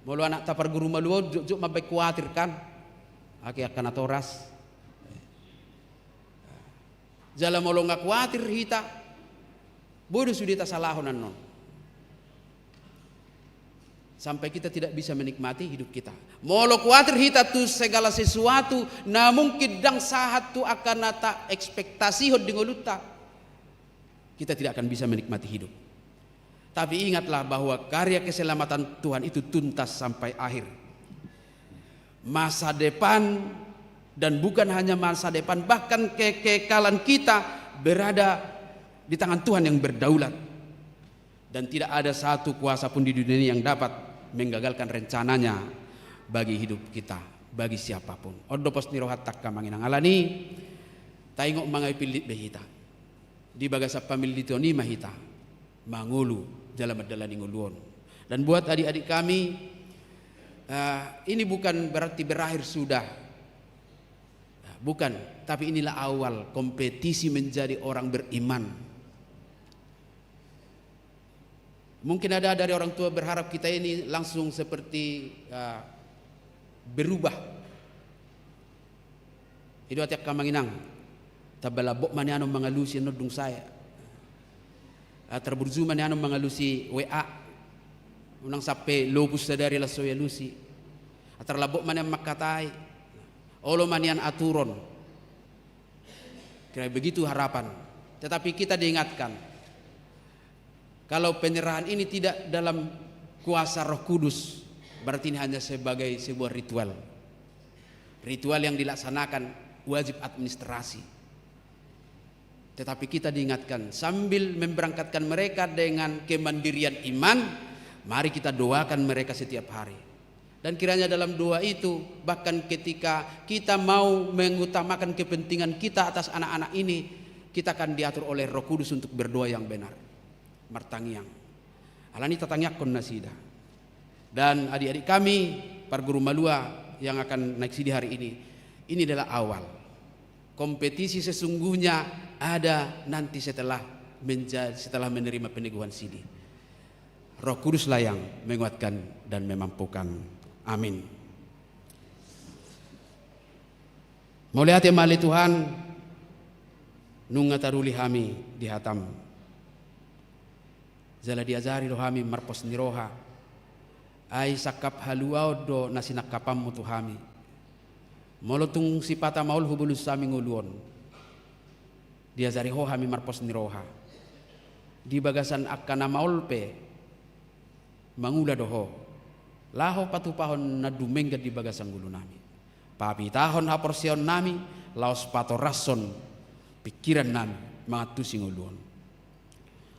Molo anak ta parguru malua on, jotjot mambahen kuatir kan? Ake angka natoras. Jala molo nga kuatir hita, boi do sude tasalahon annon. Sampai kita tidak bisa menikmati hidup kita. Molo kuatir hita tu segala sesuatu na mungkin ndang sahat tu angka na taekspektasihon di ngolunta, kita tidak akan bisa menikmati hidup. Tapi ingatlah bahwa karya keselamatan Tuhan itu tuntas sampai akhir. Masa depan Dan bukan hanya masa depan, bahkan kekekalan kita berada di tangan Tuhan yang berdaulat. Dan tidak ada satu kuasa pun di dunia ini yang dapat menggagalkan rencananya bagi hidup kita, bagi siapapun. On do pos ni rohanta angka amang inang. Alani, taingot ma nga pillit be hita. Di bagasan pamilliton i ma hita mangolu jala mandalani ngolu on. Dan buat adik-adik kami, eh, ini bukan berarti berakhir sudah. Bukan, tapi inilah awal kompetisi menjadi orang beriman. Mungkin ada dari orang tua berharap kita ini langsung seperti, eh, berubah. I do ate angka amang inang, tamba lambok ma nian on mangalusi annon dung sae. Ah, tarburju ma nian on mangalusi W A. Unang sampe lopus sadari laos so ialusi. Ah, tarlambok ma nian mangkatai. Olo ma nian aturon. Kira begitu harapan. Tetapi kita diingatkan, kalau penyerahan ini tidak dalam kuasa Roh Kudus, berarti ini hanya sebagai sebuah ritual. Ritual yang dilaksanakan wajib administrasi. Tetapi kita diingatkan, sambil memberangkatkan mereka dengan kemandirian iman, mari kita doakan mereka setiap hari. Dan kiranya dalam doa itu, bahkan ketika kita mau mengutamakan kepentingan kita atas anak-anak ini, kita akan diatur oleh Roh Kudus untuk berdoa yang benar. Martangiang. Alani tatangiangkon nasida. Dan adik-adik kami, parguru malua yang akan naik sidi hari ini, ini adalah awal. Kompetisi sesungguhnya ada nanti setelah menja-, setelah menerima peneguhan sidi. Roh Kuduslah yang menguatkan dan memampukan. Amin. Mauliate ma ale Tuhan, nunga taruli hami di hataM. Jala diajari do hami marpos ni roha. Ai sangkap haluaon do na sinangkapanMu tu hami. Molo tung sipata maol hubolus hami ngolu on, diajari Ho hami marpos ni roha. Di bagasan angka na maol pe, mangula do Ho, laho patupahon na dumenggan di bagasan ngolunami. Papitahon haporseaonnami, laos patorashon pingkirannami mangantusi ngolu on.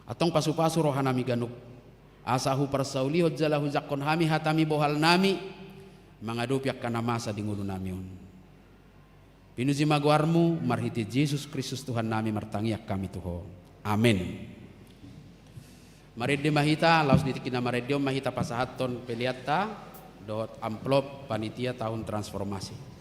Antong pasupasu rohanami ganup, asa huparsaulihon jala hujangkon hami hataMi bohalnami, mangadopi angka na masa di ngolunami on. Pinuji ma goarMu, marhite Jesus Kristus Tuhannami martangiang hami tu Ho. Amen. Marende ma hita, laos di tingki na marende on ma hita pasahathon peleanta dohot amplop panitia tahun transformasi.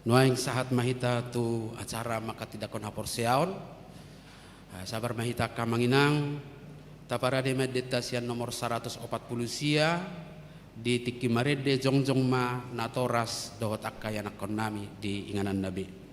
Nuaeng sahat ma hita tu acara manghatindanghon haporseaon. Ah, sabar ma hita angka amang inang. Taparade ma endenta sian nomor saratus opat pulu sia. Di tingki marende jongjong ma natoras dohot angka ianakhonnami di ingananna be.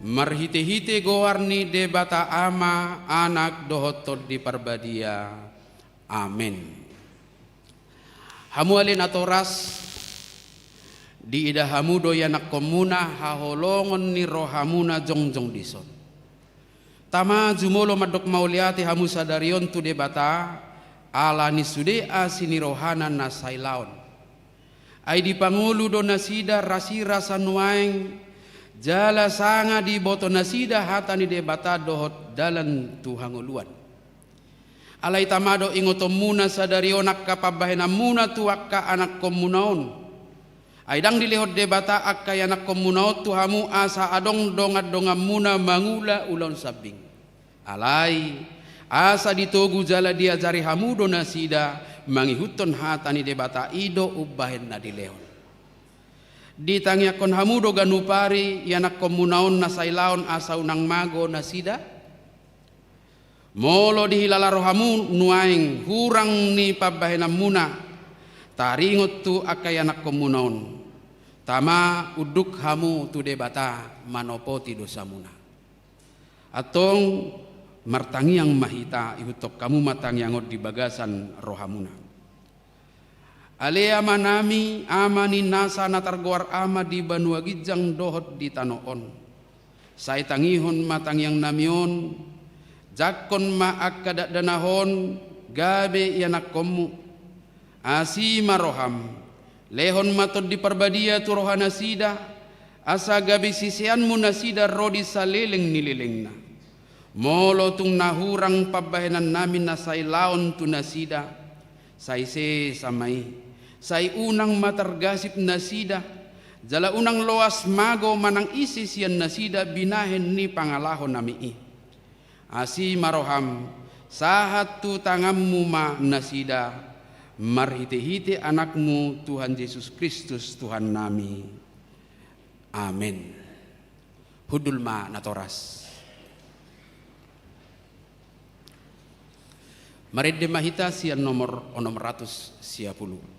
Marhite-hite goar ni Debata Ama, Anak dohot Tondi Parbadia. Amen. Hamu ale natoras, diida hamu do ianakhonmuna haholongon ni rohamuna jongjong dison. Tama, jumolo mandok mauliate hamu sadari on tu Debata, ala ni sude asi ni rohana na sailaon. Ai dipangolu do nasida rasirasa nuaeng, jala sanga diboto nasida hata ni Debata dohot dalan tu hangoluan. Alai tama do ingotonmuna sadari on angka pambahenanmuna tu angka anakhonmuna on. Ai ndang dilehon Debata angka ianakhonmuna on tu hamu asa adong dongan-donganmuna mangula ulaon sambing. Alai, asa ditogu jala diajari hamu do nasida mangihuthon hata ni Debata i do umbahen na dilehon. Ditangiangkon hamu do ganup ari ianakhonmuna on na sailaon asa unang mago nasida? Molo dihilala rohamu nuaeng hurang ni pambahenanmuna taringot tu angka ianakhonmuna on, tama unduk hamu tu Debata manopoti dosamuna. Antong martangiang ma hita, ihuthon hamu ma tangiang on di bagasan rohamuna. Ale Amanami, Ama ni nasa na targoar Ama di banua ginjang dohot di tano on. Sai tangihon ma tangiangnami on, jangkon ma angka dakdanak on gabe ianakhonmu. Asi ma roham, lehon ma Tondi Parbadia tu rohanasida, asa gabe siseanmu nasida ro di saleleng ni lelengna. Molo tung na hurang pambahenannami na sailaon tu nasida, sai sesa ma i, sai unang ma targasip nasida, jala unang loas mago manang ise sian nasida binahen ni pangalahonami i. Asi ma roham, sahat tu tanganmu ma nasida, marhite-hite Anakmu Tuhan Jesus Kristus Tuhannami. Amen. Hundul ma natoras. Marende ma hita sian nomor onom ratus sia pulu.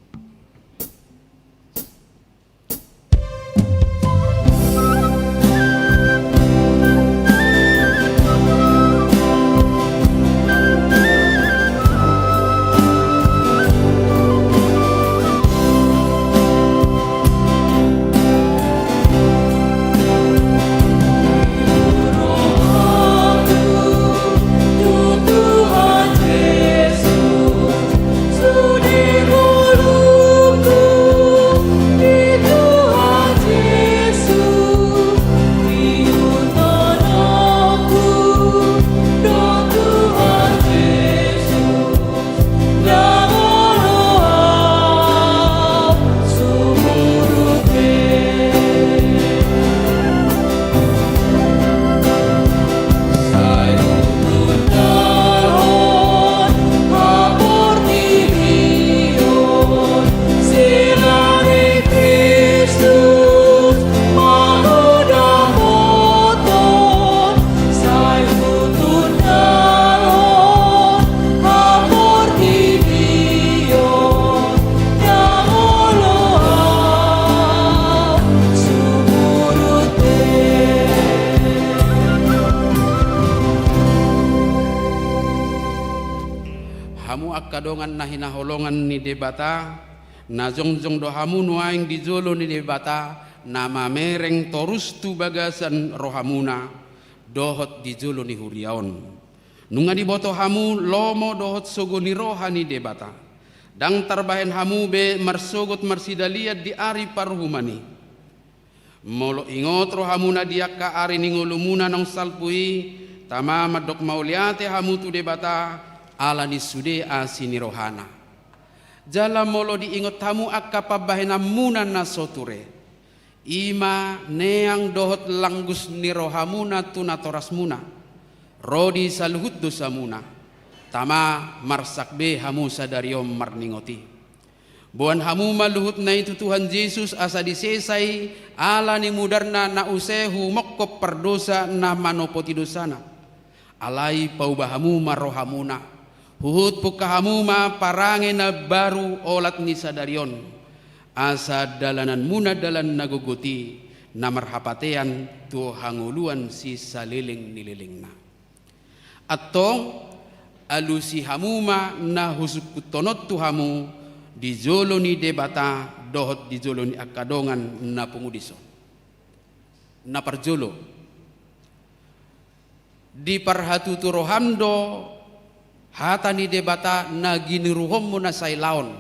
Angka dongan na hinaholongan ni Debata, na jongjong do hamu nuaeng di jolo ni Debata, na mamereng torus tu bagasan rohamuna dohot di jolo ni huria on. Nunga diboto hamu lomo dohot sogo ni roha ni Debata. Ndang tarbahen hamu be marsogot marsidalian di ari paruhuman i. Molo ingot rohamuna di angka ari ni ngolumuna naung salpu i, tama mandok mauliate hamu tu Debata, ala ni sude asi ni rohana. Jala molo diingot hamu angka pambahenanmuna na so ture, i ma neang dohot langgus ni rohamuna tu natorasmuna, ro di saluhut dosamuna, tama marsak be hamu sadari on marningot i. Boan hamu ma luhutna i tu Tuhan Jesus asa disesa i ala ni mudarna na use humongkop pardosa na manopoti dosana. Alai pauba hamu ma rohamuna, huhut pungka hamu ma parange na baru olat ni sadari on, asa dalananmuna dalan na gogot i, na marhapatean tu hangoluan sisaleleng ni lelengna. Antong, alusi hamu ma na husungkunhon on tu hamu di jolo ni Debata dohot di jolo ni angka dongan na pungu dison. Na parjolo, diparhatutu roham do hata ni Debata na giniruhonmu na sailaon,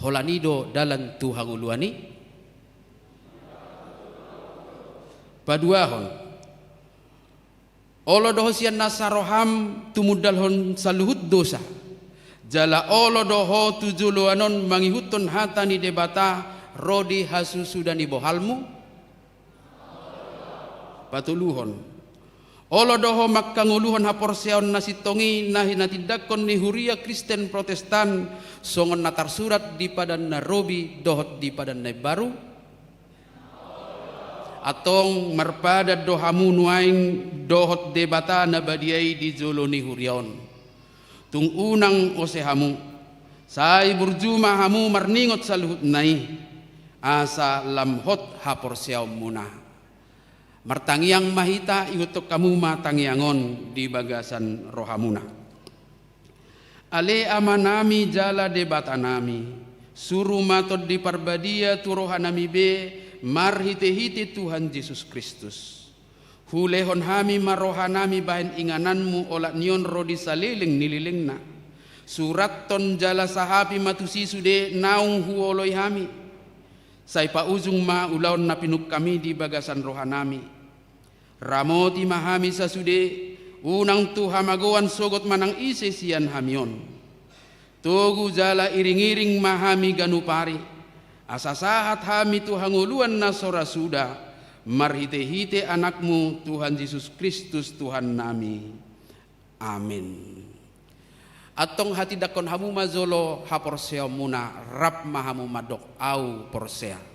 holan i do dalan tu hangoluan i? Paduahon, olo do ho sian nasa roham tumundalhon saluhut dosa, jala olo do ho tu joloan on mangihuthon hata ni Debata ro di hasusuda ni bohalmu? Patoluhon, olo do ho manghangoluhon haporseaon na sintong i na hinatindangkon ni huria Kristen Protestan, songon na tarsurat di Padan na Robi dohot di Padan na Imbaru? Antong marpadan do hamu nuaeng dohot Debata na badia i di jolo ni huria on. Tung unang ose hamu, sai burju ma hamu marningot saluhutna i, asa lam hot haporseaonmuna. Martangiang ma hita, ihuthon hamu ma tangiang on di bagasan rohamuna. Ale Amanami jala Debatanami, suru ma Tondi Parbadia tu rohanami be marhitehite Tuhan Jesus Kristus. Hulehon hami ma rohanami bahen ingananmu olat ni on ro di saleleng ni lelengna. Surathon jala sahapi ma tusi sude naung huoloi hami. Sai paujung ma ulaon na pinungkam i di bagasan rohanami. Ramoti ma hami sasude, unang tu hamagoan sogot manang ise sian hami on. Togu jala iringiring ma hami ganup ari, asa sahat hami tu hangoluan na so ra suda, marhitehite Anakmu Tuhan Jesus Kristus Tuhannami. Amen. Antong hatindangkon hamu ma jolo haporseaonmuna, rap ma hamu mandok: Ahu porsea.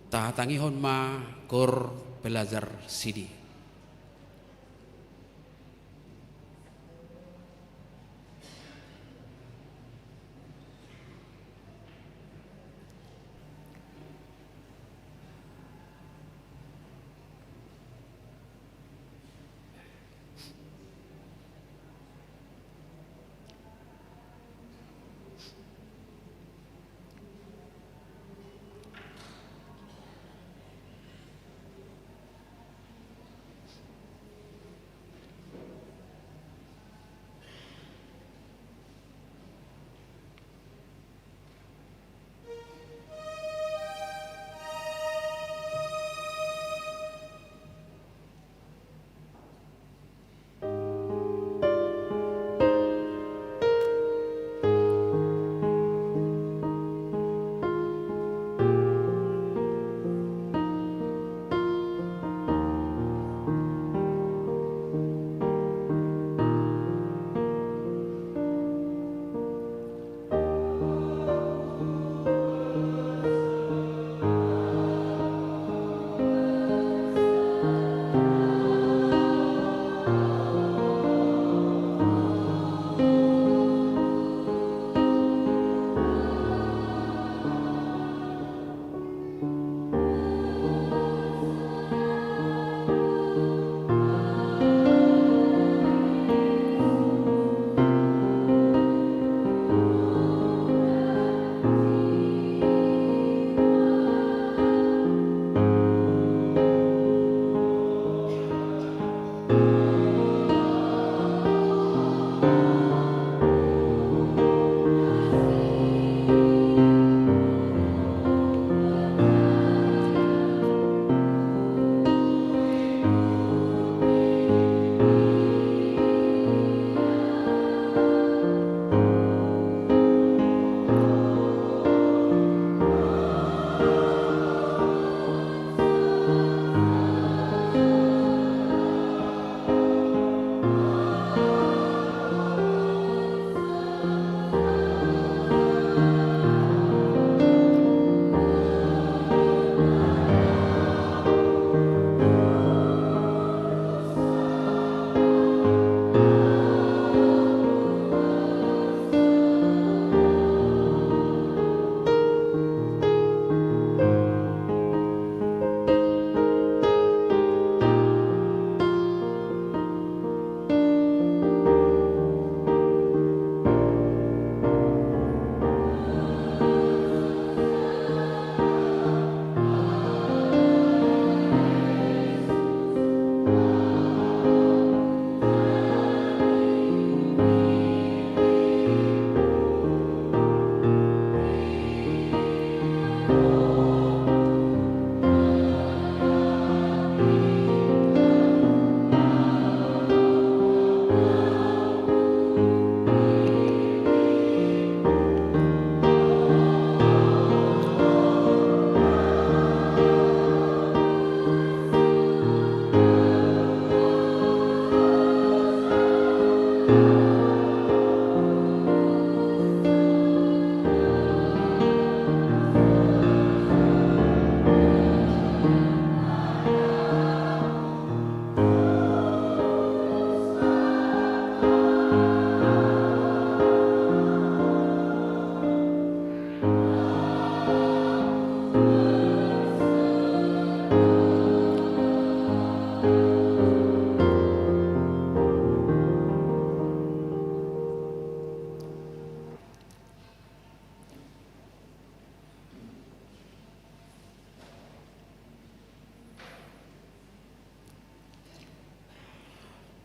Tahatangihon ma Koor Pelajar Sidi.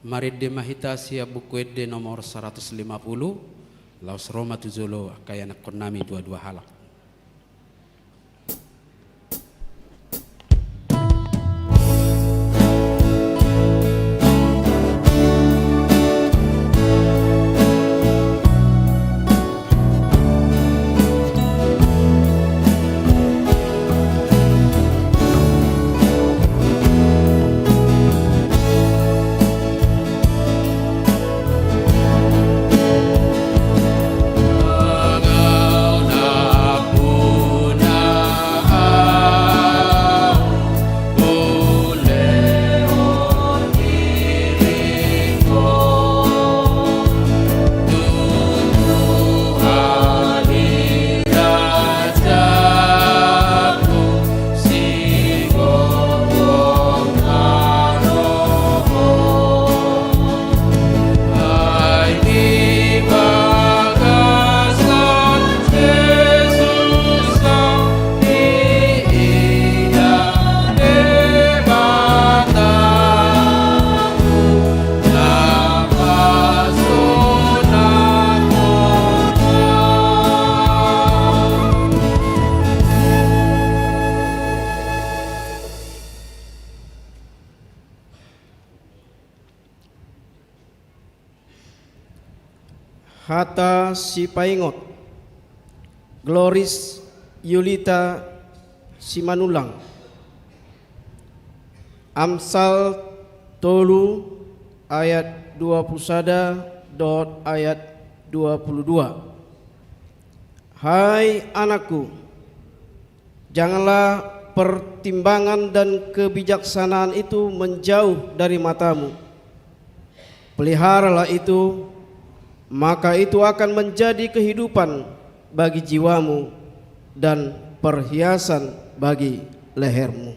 Marende ma hita sian Buku Ende nomor saratus lima pulu, laos ro ma tu jolo angka ianakkonnami dua-dua halak. Hata sipaingot. Gloris Yulita Simanullang. Amsal tolu ayat dua pulu sada dohot ayat dua pulu dua. Hai anakku, janganlah pertimbangan dan kebijaksanaan itu menjauh dari matamu. Peliharalah itu, maka itu akan menjadi kehidupan bagi jiwamu dan perhiasan bagi lehermu.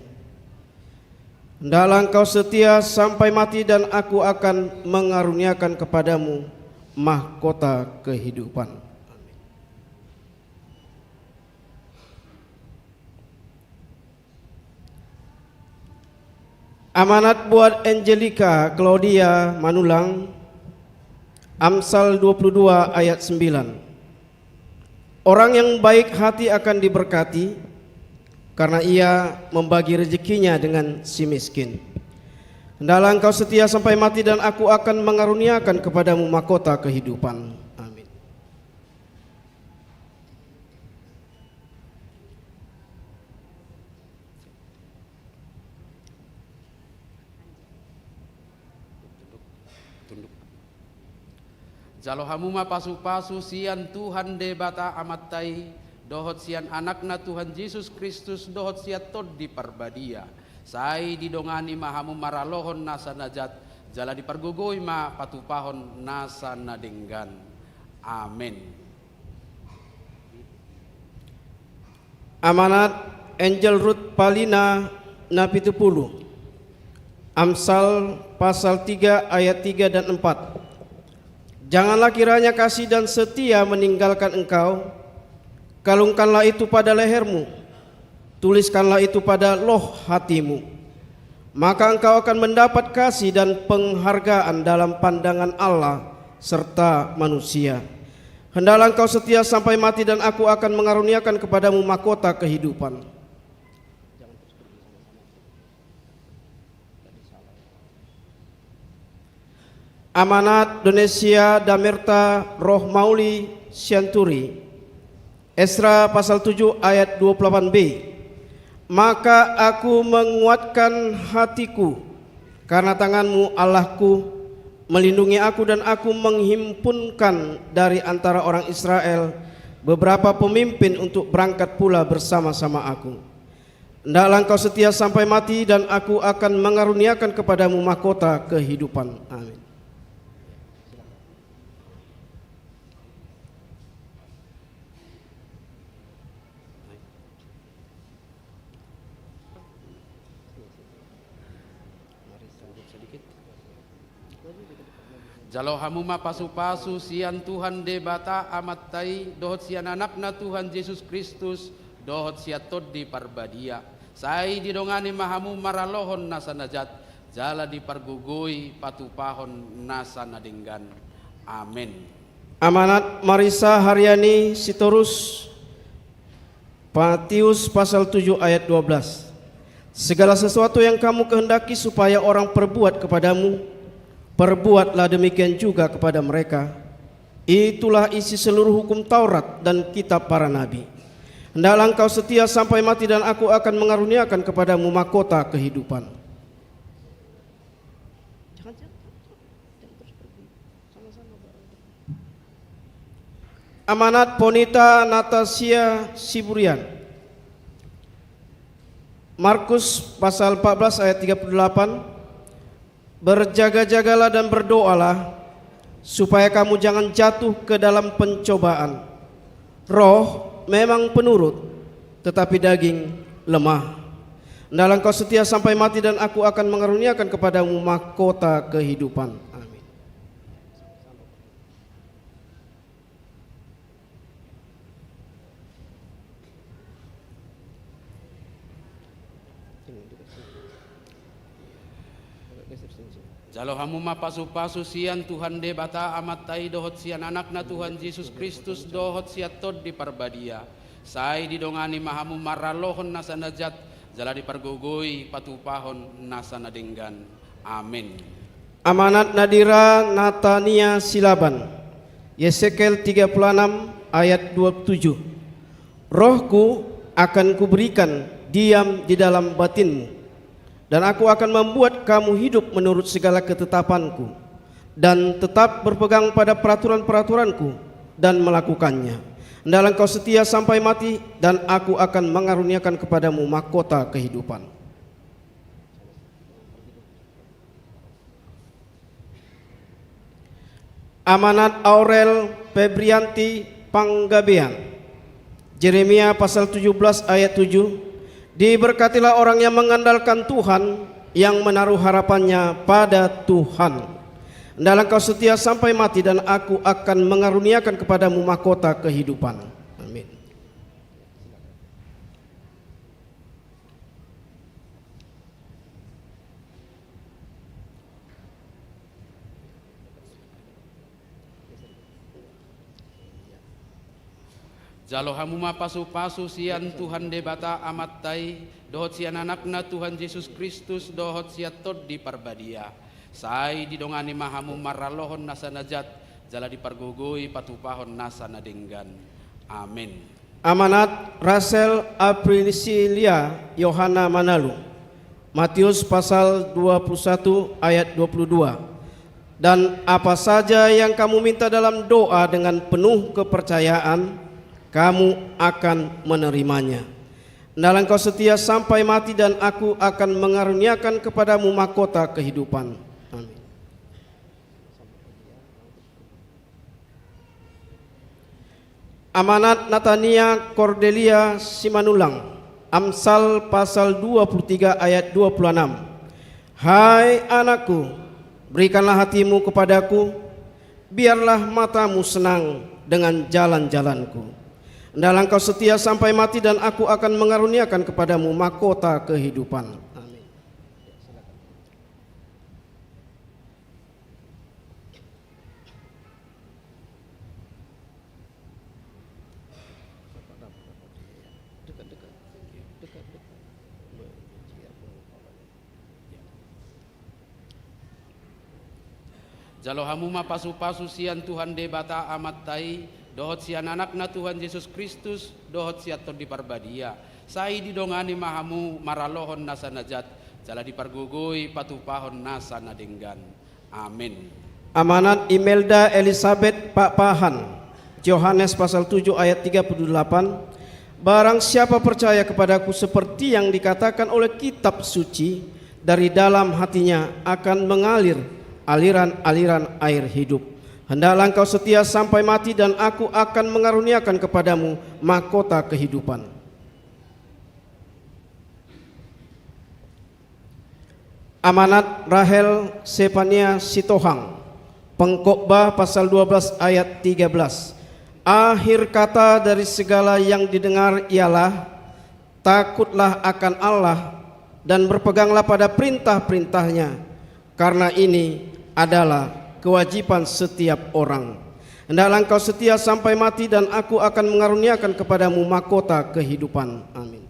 Hendaklah engkau setia sampai mati, dan Aku akan mengaruniakan kepadamu mahkota kehidupan. Amanat buat Angelika Claudia Manullang, Amsal dua puluh dua ayat sembilan. Orang yang baik hati akan diberkati, karena ia membagi rezekinya dengan si miskin. Hendaklah engkau setia sampai mati, dan Aku akan mengaruniakan kepadamu mahkota kehidupan. Amin. Jalo hamu ma pasu-pasu sian Tuhan Debata Amanta i, dohot sian Anakna Tuhan Jesus Kristus, dohot sian Tondi Parbadia. Sai didongani ma hamu maralohon nasa na jat, jala dipargogoi ma patupahon nasa na denggan. Amen. Amanat Angel Ruth Palina na pitu pulu. Amsal pasal tiga ayat tiga dan empat. Janganlah kiranya kasih dan setia meninggalkan engkau. Kalungkanlah itu pada lehermu. Tuliskanlah itu pada loh hatimu. Maka engkau akan mendapat kasih dan penghargaan dalam pandangan Allah serta manusia. Hendaklah engkau setia sampai mati, dan Aku akan mengaruniakan kepadamu mahkota kehidupan. Amanat Donesia Damerta Rohmauli Sianturi. Esra pasal tujuh ayat dua puluh delapan b. Maka Aku menguatkan hatiku karena tangan-Mu, Allahku, melindungi aku, dan Aku menghimpunkan dari antara orang Israel beberapa pemimpin untuk berangkat pula bersama-sama aku. Hendaklah engkau setia sampai mati, dan Aku akan mengaruniakan kepadamu mahkota kehidupan. Amin. Jalo hamu ma pasu-pasu sian Tuhan Debata Amanta i, dohot sian Anakna Tuhan Jesus Kristus, dohot sian Tondi Parbadia. Sai didongani ma hamu maralohon nasa na jat, jala dipargogoi patupahon nasa na denggan. Amen. Amanat Marisa Haryani Sitorus, Matius pasal tujuh ayat dua belas. Segala sesuatu yang kamu kehendaki supaya orang perbuat kepadamu, perbuatlah demikian juga kepada mereka. Itulah isi seluruh hukum Taurat dan kitab para nabi. Hendaklah engkau setia sampai mati dan aku akan mengaruniakan kepadamu mahkota kehidupan. Amanat Ponita Natasia Siburian. Markus pasal empat belas ayat tiga puluh delapan, "Berjaga-jagalah dan berdoalah, supaya kamu jangan jatuh ke dalam pencobaan. Roh memang penurut, tetapi daging lemah. Hendaklah engkau setia sampai mati dan aku akan mengaruniakan kepadamu mahkota kehidupan." Amin. Jalo hamu ma pasu-pasu sian Tuhan Debata Amanta i dohot sian Anakna Tuhan Jesus Kristus dohot sian Tondi Parbadia. Sai didongani ma hamu maralohon nasa na jat, jala dipargogoi patupahon nasa na denggan. Amin. Amanat Nadira Natania Silaban, Yesekiel tiga puluh enam ayat dua puluh tujuh. Rohku akan kuberikan diam di dalam batinmu, dan aku akan membuat kamu hidup menurut segala ketetapanku, dan tetap berpegang pada peraturan-peraturanku dan melakukannya. Hendaklah engkau setia sampai mati, dan aku akan mengaruniakan kepadamu mahkota kehidupan. Amanat Aurel Febrianti Panggabean, Jeremia pasal tujuh belas ayat tujuh, "Diberkatilah orang yang mengandalkan Tuhan, yang menaruh harapannya pada Tuhan. Hendaklah engkau setia sampai mati, dan aku akan mengaruniakan kepadamu mahkota kehidupan." Amin. Jalo hamu ma pasu-pasu sian Tuhan Debata Amanta i, dohot sian Anakna Tuhan Jesus Kristus, dohot sian Tondi Parbadia. Sai didongani ma hamu maralohon nasa na jat, jala dipargogoi patupahon nasa na denggan. Amin. Amanat Rachel Aprililia Yohana Manalu, Matius pasal dua puluh satu ayat dua puluh dua. "Dan apa saja yang kamu minta dalam doa dengan penuh kepercayaan, kamu akan menerimanya. Hendaklah engkau setia sampai mati, dan aku akan mengaruniakan kepadamu mahkota kehidupan." Amin. Amanat Natania Cordelia Simanullang, Amsal pasal dua puluh tiga ayat dua puluh enam. "Hai anakku, berikanlah hatimu kepadaku, biarlah matamu senang dengan jalan-jalanku. Hendaklah engkau setia sampai mati, dan aku akan mengaruniakan kepadamu mahkota kehidupan." Amin. Jalo hamu ma pasu-pasu sian Tuhan Debata Amanta i, dohot sian Anakna Tuhan Jesus Kristus, dohot sian Tondi Parbadia. Sai didongani ma hamu maralohon nasa na jat, jala dipargogoi patupahon nasa na denggan. Amin. Amanat Imelda Elisabet Pakpahan, Johannes pasal tujuh ayat tiga puluh delapan, "Barang siapa percaya kepadaku, seperti yang dikatakan oleh kitab suci, dari dalam hatinya akan mengalir aliran-aliran air hidup. Hendaklah engkau setia sampai mati, dan aku akan mengaruniakan kepadamu mahkota kehidupan." Amanat Rachel Sepania Sitohang, Pengkhotbah pasal dua belas ayat tiga belas. Akhir kata dari segala yang didengar ialah, "Takutlah akan Allah, dan berpeganglah pada perintah-perintahnya, karena ini adalah kewajiban setiap orang. Hendaklah engkau setia sampai mati, dan Aku akan mengaruniakan kepadamu mahkota kehidupan. Amin.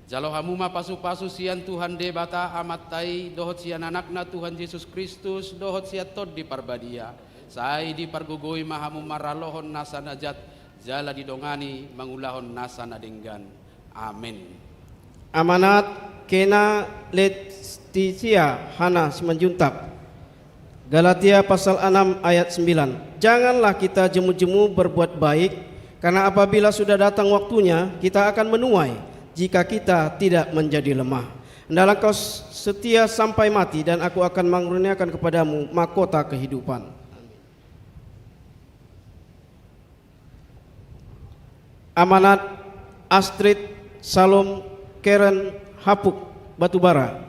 Jalo hamu ma pasu-pasu sian Tuhan Debata Amanta i, dohot sian Anakna Tuhan Jesus Kristus, dohot sian Tondi Parbadia. Sai dipargogoi ma hamu maralohon nasa na jat, jala didongani mangulahon nasa na denggan. Amen. Amanat Kena Letisia Hana Simanjuntak. Galatia pasal enam ayat sembilan. Janganlah kita jemu-jemu berbuat baik, karena apabila sudah datang waktunya, kita akan menuai jika kita tidak menjadi lemah. Hendaklah engkau setia sampai mati, dan Aku akan mengaruniakan kepadamu mahkota kehidupan. Amanat Astrid Salom Keren Hapuk, Batubara.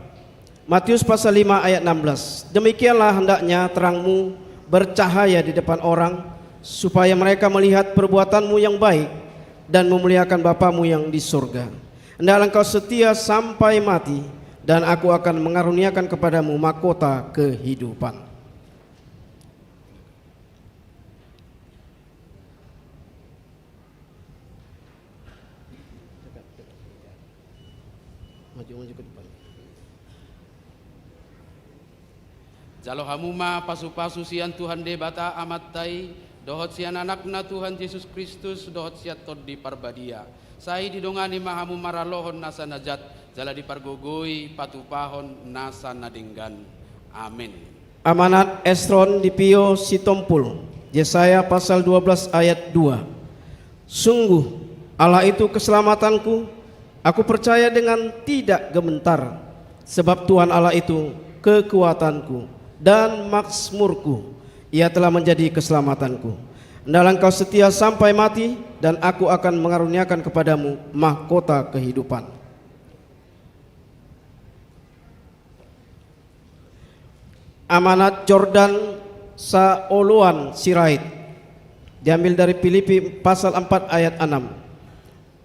Matius pasal lima ayat enam belas. Demikianlah hendaknya terangmu bercahaya di depan orang, supaya mereka melihat perbuatanmu yang baik dan memuliakan Bapamu yang di surga. Hendaklah engkau setia sampai mati, dan Aku akan mengaruniakan kepadamu mahkota kehidupan. Maju, maju ke depan. Jalo hamu ma pasu-pasu sian Tuhan Debata Amanta i, dohot sian Anakna Tuhan Jesus Kristus, dohot sian Tondi Parbadia. Sai didongani ma hamu maralohon nasa na jat, jala dipargogoi patupahon nasa na denggan. Amen. Amanat Esron Dipio Sitompul, Jesaya pasal dua belas ayat dua. Sungguh, Allah itu keselamatanku, aku percaya dengan tidak gemetar, sebab Tuhan Allah itu kekuatanku dan makmurku, Ia telah menjadi keselamatanku. Hendaklah engkau setia sampai mati, dan Aku akan mengaruniakan kepadamu mahkota kehidupan. Amanat Jordan Saoloan Sirait. Diambil dari Filipi pasal empat ayat enam.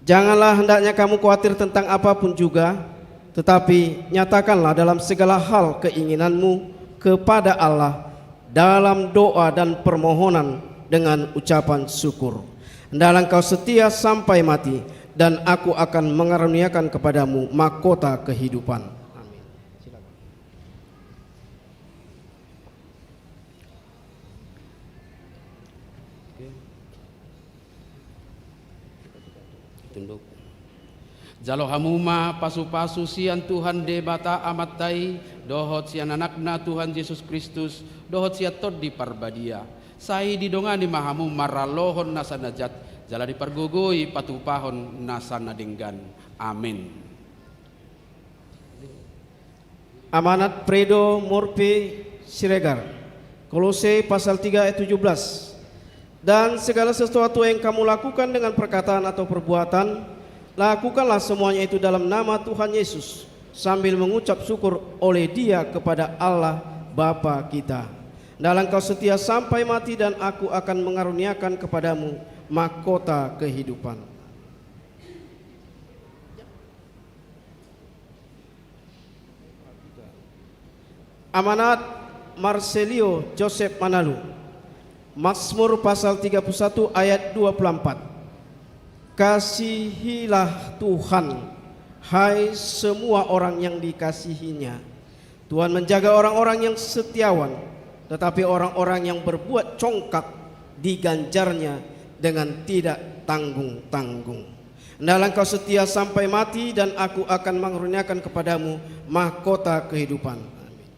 Janganlah hendaknya kamu khawatir tentang apa pun juga, tetapi nyatakanlah dalam segala hal keinginanmu kepada Allah dalam doa dan permohonan dengan ucapan syukur. Hendaklah engkau setia sampai mati, dan Aku akan mengaruniakan kepadamu mahkota kehidupan. Amin. Silakan. Oke. Tunduk. Jalo hamu ma pasu-pasu sian Tuhan Debata Amanta i, dohot sian Anakna Tuhan Jesus Kristus, dohot sian Tondi Parbadia. Sai didongani ma hamu maralohon nasa na jat, jala dipargogoi patupahon nasa na denggan. Amen. Amanat Fredo Murphy Siregar. Kolose pasal tiga ayat tujuh belas. Dan segala sesuatu yang kamu lakukan dengan perkataan atau perbuatan, lakukanlah semuanya itu dalam nama Tuhan Yesus, sambil mengucap syukur oleh Dia kepada Allah Bapa kita. Hendaklah engkau setia sampai mati, dan Aku akan mengaruniakan kepadamu mahkota kehidupan. Amanat Marselio Joseph Manalu. Mazmur pasal tiga puluh satu ayat dua puluh empat. Kasihilah Tuhan, hai semua orang yang dikasihi-Nya. Tuhan menjaga orang-orang yang setiawan, tetapi orang-orang yang berbuat congkak diganjar-Nya dengan tidak tanggung-tanggung. Hendaklah engkau setia sampai mati, dan Aku akan mengaruniakan kepadamu mahkota kehidupan. Amin.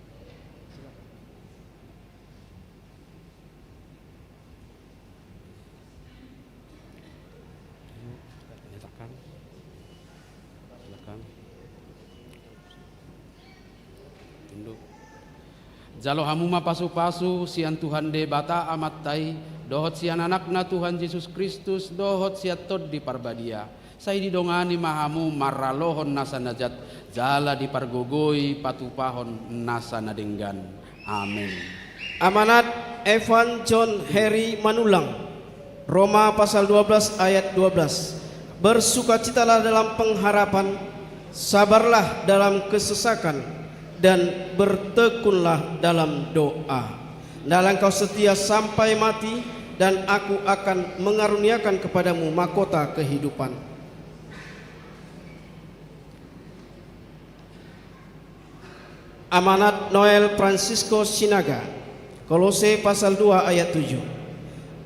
Nyatakan. Silakan. Tunduk. Jalo hamu ma pasu-pasu sian Tuhan Debata Amanta i, dohot sian Anakna Tuhan Jesus Kristus, dohot sian Tondi Parbadia. Sai didongani ma hamu maralohon nasa na jat, jala dipargogoi patupahon nasa na denggan. Amin. Amanat Evan John Heri Manullang, Roma pasal dua belas ayat dua belas. Bersukacitalah dalam pengharapan, sabarlah dalam kesesakan, dan bertekunlah dalam doa. Hendaklah engkau setia sampai mati, dan aku akan mengaruniakan kepadamu mahkota kehidupan. Amanat Noel Francisco Sinaga, Kolose pasal dua ayat tujuh.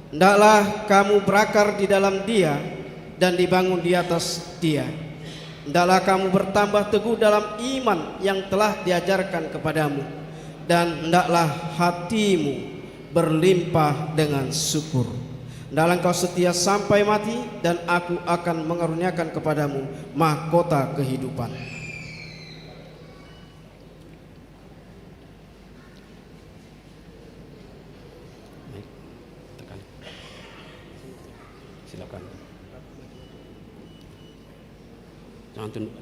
Hendaklah kamu berakar di dalam Dia dan dibangun di atas Dia. Hendaklah kamu bertambah teguh dalam iman yang telah diajarkan kepadamu, dan hendaklah hatimu berlimpah dengan syukur. Hendaklah engkau setia sampai mati, dan aku akan mengaruniakan kepadamu mahkota kehidupan. Baik, tekan. Silakan. Jangan tunduk.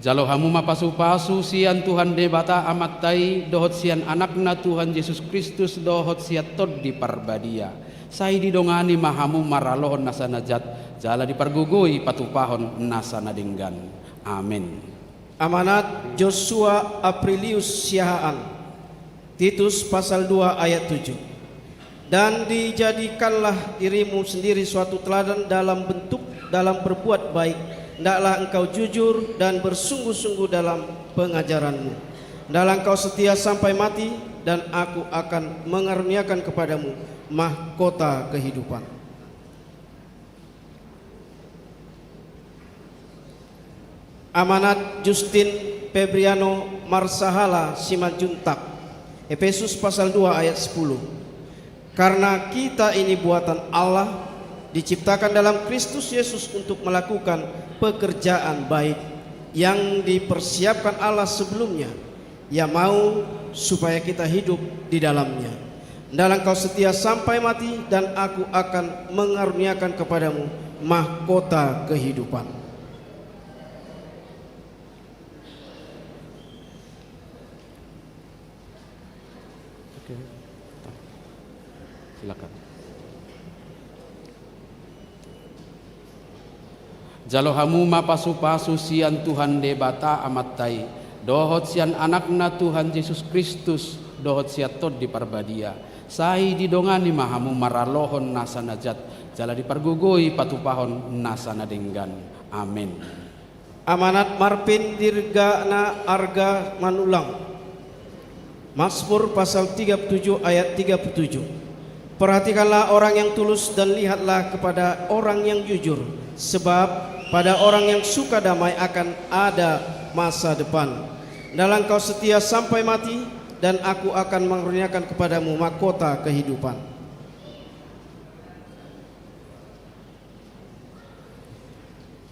Jalo hamu ma pasu-pasu sian Tuhan Debata Amanta i, dohot sian Anakna Tuhan Jesus Kristus, dohot sian Tondi Parbadia. Sai didongani ma hamu maralohon nasa na jat, jala dipargogoi patupahon nasa na denggan. Amin. Amanat Joshua Aprilius Siahaan, Titus pasal dua ayat tujuh. Dan dijadikanlah dirimu sendiri suatu teladan dalam bentuk, dalam berbuat baik. Hendaklah engkau jujur dan bersungguh-sungguh dalam pengajaranmu. Hendaklah engkau setia sampai mati, dan aku akan mengaruniakan kepadamu mahkota kehidupan. Amanat Justin Febriano Marsahala Simanjuntak, Efesus pasal dua ayat sepuluh. Karena kita ini buatan Allah, diciptakan dalam Kristus Yesus untuk melakukan pekerjaan baik yang dipersiapkan Allah sebelumnya. Ia mau supaya kita hidup di dalamnya. Hendaklah engkau setia sampai mati, dan aku akan mengaruniakan kepadamu mahkota kehidupan. Oke. Silakan. Jalo hamu ma pasu-pasu sian Tuhan Debata Amanta i, dohot sian Anakna Tuhan Jesus Kristus, dohot sian Tondi Parbadia. Sai didongani ma hamu maralohon nasa na jat, jala dipargogoi patupahon nasa na denggan. Amin. Amanat Marpin Dirgana Arga Manullang. Mazmur pasal tiga puluh tujuh ayat tiga puluh tujuh. Perhatikanlah orang yang tulus dan lihatlah kepada orang yang jujur, sebab pada orang yang suka damai akan ada masa depan. Hendaklah engkau setia sampai mati, dan aku akan mengaruniakan kepadamu mahkota kehidupan.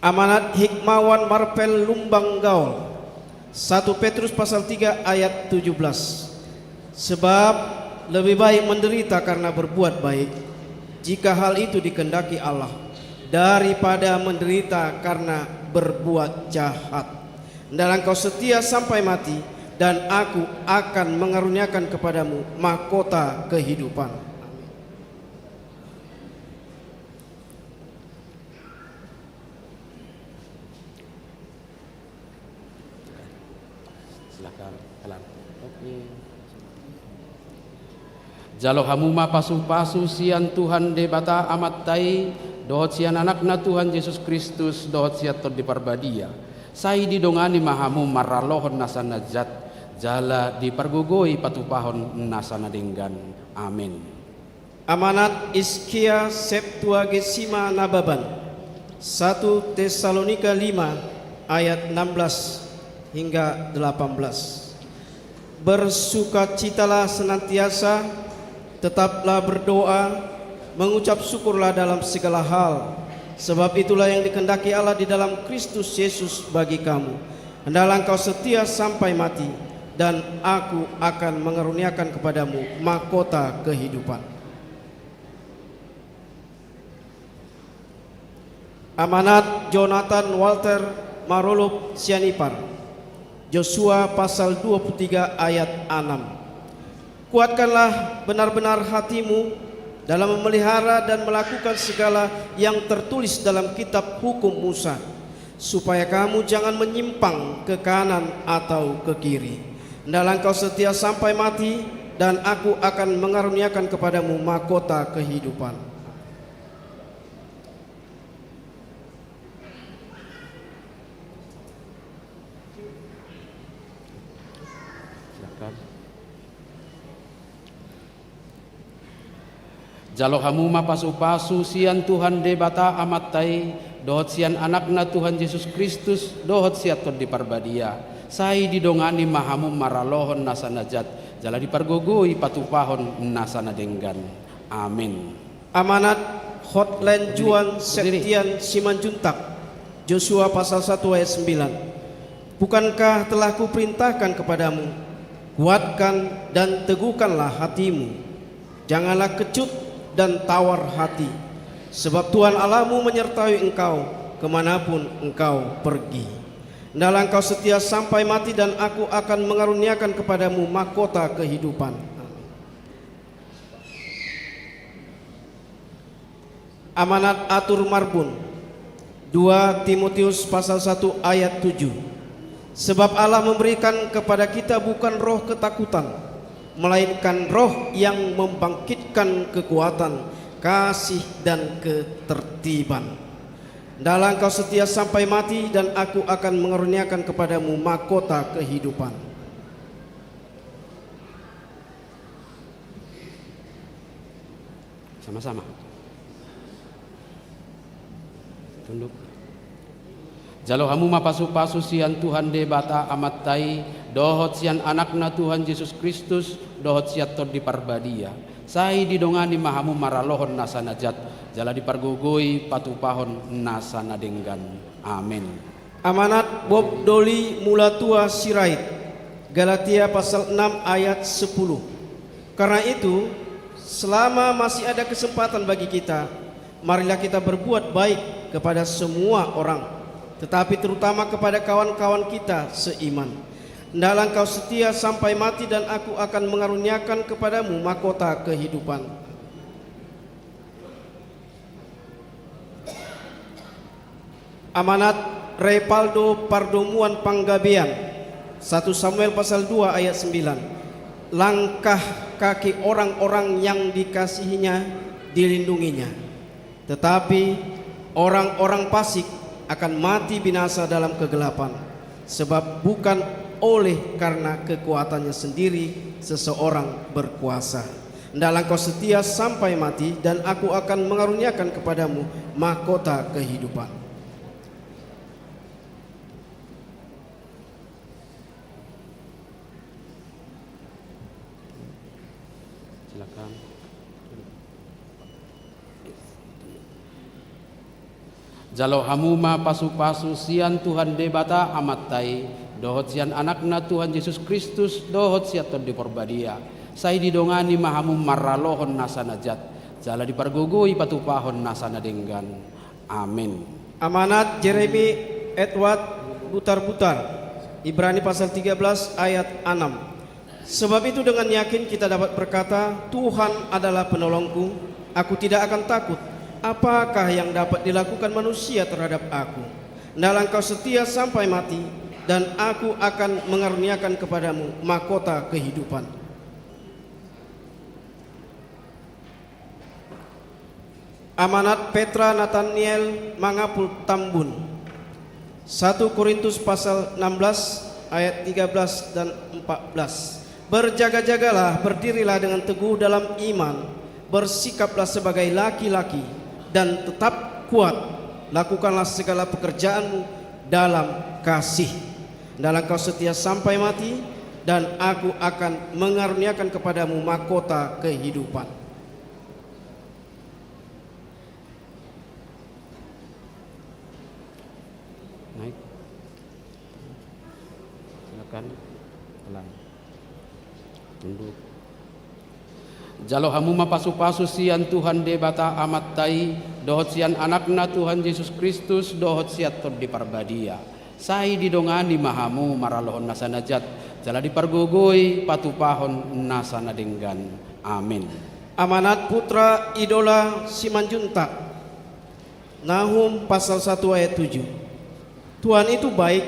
Amanat Hikmawan Marpel Lumbang Gaol, satu Petrus pasal tiga ayat tujuh belas. Sebab lebih baik menderita karena berbuat baik, jika hal itu dikehendaki Allah, daripada menderita karena berbuat jahat. Hendaklah engkau setia sampai mati, dan aku akan mengaruniakan kepadamu mahkota kehidupan. Silakan, pelan. Oke. Jalo hamu ma pasu-pasu sian Tuhan Debata Amanta i, dohot sian Anakna Tuhan Jesus Kristus, dohot sian Tondi Parbadia. Sai didongani ma hamu maralohon nasa na jat, jala dipargogoi patupahon nasa na denggan. Amin. Amanat Hizkia Septuagesima Nababan, satu Tesalonika lima ayat enam belas hingga delapan belas. Bersukacitalah senantiasa, tetaplah berdoa, mengucap syukurlah dalam segala hal, sebab itulah yang dikehendaki Allah di dalam Kristus Yesus bagi kamu. Hendaklah engkau setia sampai mati, dan aku akan mengaruniakan kepadamu mahkota kehidupan. Amanat Jonathan Walter Marolop Sianipar, Josua pasal dua puluh tiga ayat enam. Kuatkanlah benar-benar hatimu dalam memelihara dan melakukan segala yang tertulis dalam kitab hukum Musa, supaya kamu jangan menyimpang ke kanan atau ke kiri. Hendaklah engkau setia sampai mati, dan Aku akan mengaruniakan kepadamu mahkota kehidupan. Jalo hamu ma pasu-pasu sian Tuhan Debata Amanta i, dohot sian Anakna Tuhan Jesus Kristus, dohot sian Tondi Parbadia. Sai didongani ma hamu maralohon nasa na jat, jala dipargogoi patupahon nasa na denggan. Amin. Amanat Hotline Juan Septian Simanjuntak, Josua pasal satu ayat sembilan. Bukankah telah Kuperintahkan kepadamu, kuatkan dan teguhkanlah hatimu. Janganlah kecut dan tawar hati, sebab Tuhan Allahmu menyertai engkau kemanapun engkau pergi. Hendaklah engkau setia sampai mati, dan Aku akan mengaruniakan kepadamu mahkota kehidupan. Amanat Atur Marbun, dua Timotius pasal satu ayat tujuh. Sebab Allah memberikan kepada kita bukan roh ketakutan, melainkan roh yang membangkitkan kekuatan, kasih, dan ketertiban. Hendaklah engkau setia sampai mati, dan Aku akan mengaruniakan kepadamu mahkota kehidupan. Sama-sama. Tunduk. Jalo hamu ma pasu-pasu sian Tuhan Debata Amanta i, dohot sian Anakna Tuhan Jesus Kristus, dohot sian Tondi Parbadia. Sai didongani ma hamu maralohon nasa na jat, jala dipargogoi patupahon nasa na denggan. Amin. Amanat Bob Doli Mulatua Sirait, Galatia pasal enam ayat sepuluh. Karena itu, selama masih ada kesempatan bagi kita, marilah kita berbuat baik kepada semua orang, tetapi terutama kepada kawan-kawan kita seiman. Hendaklah engkau setia sampai mati, dan Aku akan mengaruniakan kepadamu mahkota kehidupan. Amanat Repaldo Pardomuan Panggabean, satu Samuel pasal dua ayat sembilan. Langkah kaki orang-orang yang dikasihinya dilindunginya, tetapi orang-orang fasik akan mati binasa dalam kegelapan, sebab bukan oleh karena kekuatannya sendiri seseorang berkuasa. Hendaklah engkau setia sampai mati, dan Aku akan mengaruniakan kepadamu mahkota kehidupan. Silakan. Jalo hamu ma pasu-pasu sian Tuhan Debata Amanta i, dohot sian Anakna Tuhan Jesus Kristus, dohot sian Tondi Parbadia. Sai didongani ma hamu maralohon nasa na jat, jala dipargogoi patupahon nasa na denggan. Amin. Amanat Jeremy Edward Butar-Butar, Ibrani pasal tiga belas ayat enam. Sebab itu, dengan yakin kita dapat berkata, "Tuhan adalah penolongku, aku tidak akan takut. Apakah yang dapat dilakukan manusia terhadap aku?" Hendaklah engkau setia sampai mati, dan Aku akan mengaruniakan kepadamu mahkota kehidupan. Amanat Petra Nathaniel Mangapul Tambun, satu Korintus pasal enam belas ayat tiga belas dan empat belas. Berjaga-jagalah, berdirilah dengan teguh dalam iman, bersikaplah sebagai laki-laki, dan tetap kuat. Lakukanlah segala pekerjaanmu dalam kasih. Hendaklah engkau setia sampai mati, dan Aku akan mengaruniakan kepadamu mahkota kehidupan. Naik. Silakan. Pelan. Tunduk. Jalo hamu ma pasu-pasu sian Tuhan Debata Amanta i, dohot sian Anakna Tuhan Jesus Kristus, dohot sian Tondi Parbadia. Sai didongani ma hamu maralohon nasa na jat, jala dipargogoi patupahon nasa na denggan. Amen. Amanat Putra Idola Simanjuntak. Nahum pasal satu ayat tujuh. Tuhan itu baik,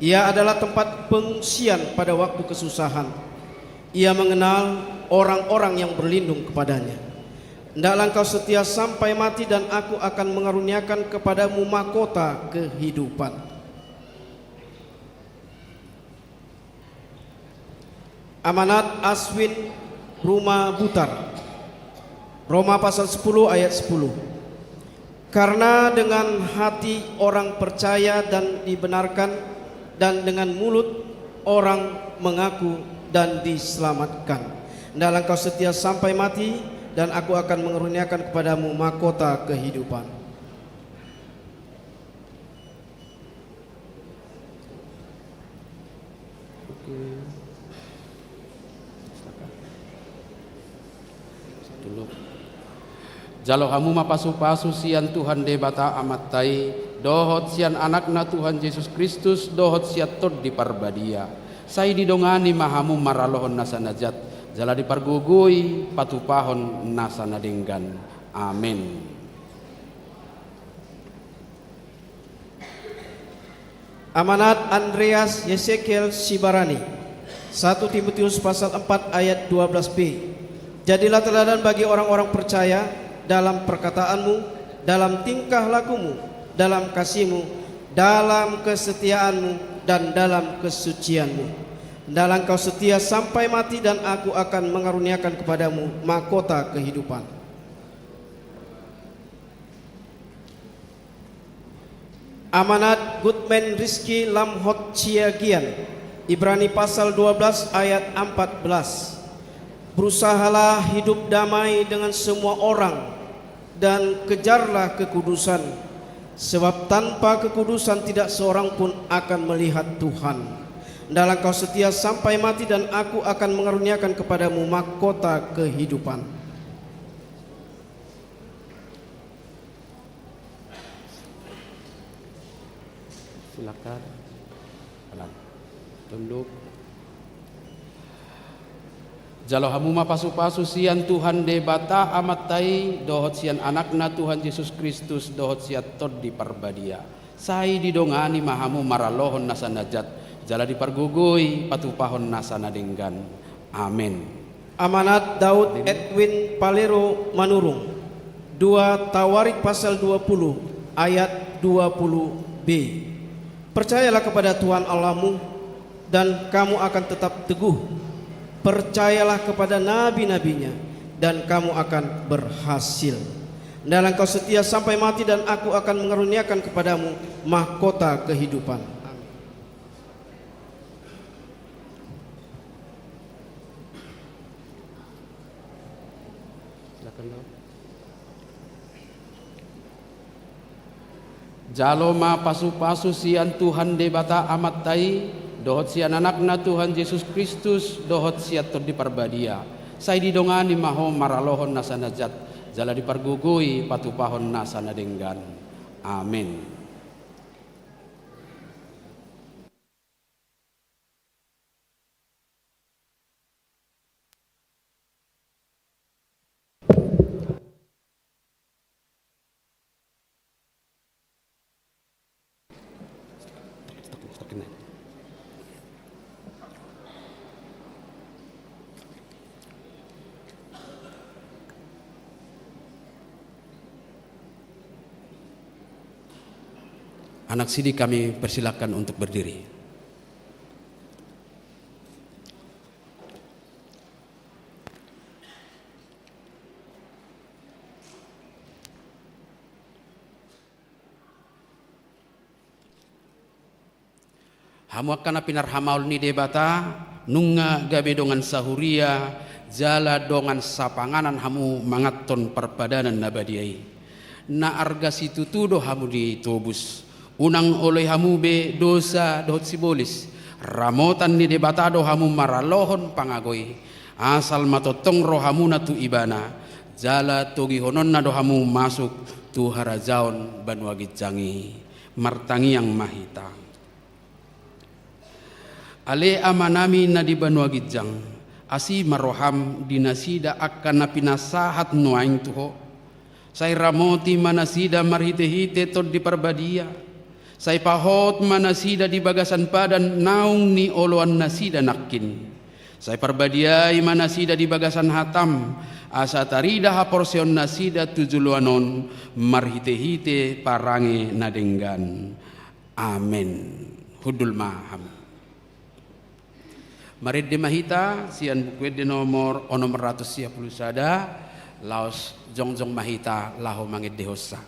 Ia adalah tempat pengungsian pada waktu kesusahan. Ia mengenal orang-orang yang berlindung kepada-Nya. Hendaklah engkau setia sampai mati, dan Aku akan mengaruniakan kepadamu mahkota kehidupan. Amanat Aswin Ruma Butar. Roma pasal sepuluh ayat sepuluh. Karena dengan hati orang percaya dan dibenarkan, dan dengan mulut orang mengaku dan diselamatkan. Hendaklah engkau setia sampai mati, dan Aku akan mengaruniakan kepadamu mahkota kehidupan. Oke. Silakan. Tunduk. Jalo hamu ma pasupasu sian Tuhan Debata Amanta i, dohot sian Anakna Tuhan Jesus Kristus, dohot sian Tondi Parbadia. Sai didongani ma hamu maralohon nasa na jat, jala dipargogoi patupahon nasa na denggan. Amen. Amanat Andreas Yesekiel Sibarani. Satu Timotius pasal empat ayat dua belas b. Jadilah teladan bagi orang-orang percaya dalam perkataanmu, dalam tingkah lakumu, dalam kasihmu, dalam kesetiaanmu, dan dalam kesucianmu. Hendaklah engkau setia sampai mati, dan Aku akan mengaruniakan kepadamu mahkota kehidupan. Amanat Gutmen Rizky Lamhot Siagian, Ibrani pasal dua belas ayat empat belas. Berusahalah hidup damai dengan semua orang, dan kejarlah kekudusan, sebab tanpa kekudusan tidak seorang pun akan melihat Tuhan. Hendaklah engkau setia sampai mati, dan Aku akan mengaruniakan kepadamu mahkota kehidupan. Silakan. Tunduk. Jalo hamu ma pasupasu sian Tuhan Debata Amanta i, dohot sian Anakna Tuhan Jesus Kristus, dohot sian Tondi Parbadia. Sai didongani ma hamu maralohon nasa na jat, jala dipargogoi patupahon nasa na denggan. Amen. Amanat Daud Edwin Palero Manurung. Dua Tawarik pasal dua puluh ayat dua puluh b. Percayalah kepada Tuhan Allahmu, dan kamu akan tetap teguh. Percayalah kepada nabi-nabinya, dan kamu akan berhasil. Hendaklah engkau setia sampai mati, dan Aku akan mengaruniakan kepadamu mahkota kehidupan. Amin. Silakan, Bang. Jalo ma pasupasu sian Tuhan Debata Amanta i, dohot sian Anakna Tuhan Jesus Kristus, dohot sian Tondi Parbadia. Sai didongani ma ho maralohon nasa na jat, jala dipargogoi patupahon nasa na denggan. Amen. Anak sidi kami persilakan untuk berdiri. Hamu angka na pinarhamaol ni Debata, nunga gabe dongan sahuria jala dongan sapanganan hamu manganhon parpadanan na badia i. Na arga situtu do hamu ditobus. Unang oloi hamu be dosa dohot sibolis. Ramotan ni Debata do hamu maralohon pangago i. Asal ma tongtong rohamuna tu Ibana, jala togihononna do hamu masuk tu harajaon banua ginjang i. Martangiang ma hita. Ale Amanami na di banua ginjang, asi ma roham di nasida angka na pinasahat nuaeng tu Ho. Sai ramoti ma nasida marhitehite Tondi Parbadia. Sai pahot ma nasida di bagasan padan naung nioloan nasida nangkin. Sai parbadiai ma nasida di bagasan hatam, asa tarida haporseaon nasida tu joloan on marhitehite parange na denggan. Amen. Hundul ma hamu. Marende ma hita sian Buku Ende nomor onom ratus sia pulu sada, laos jongjong ma hita laho mangendehonsa.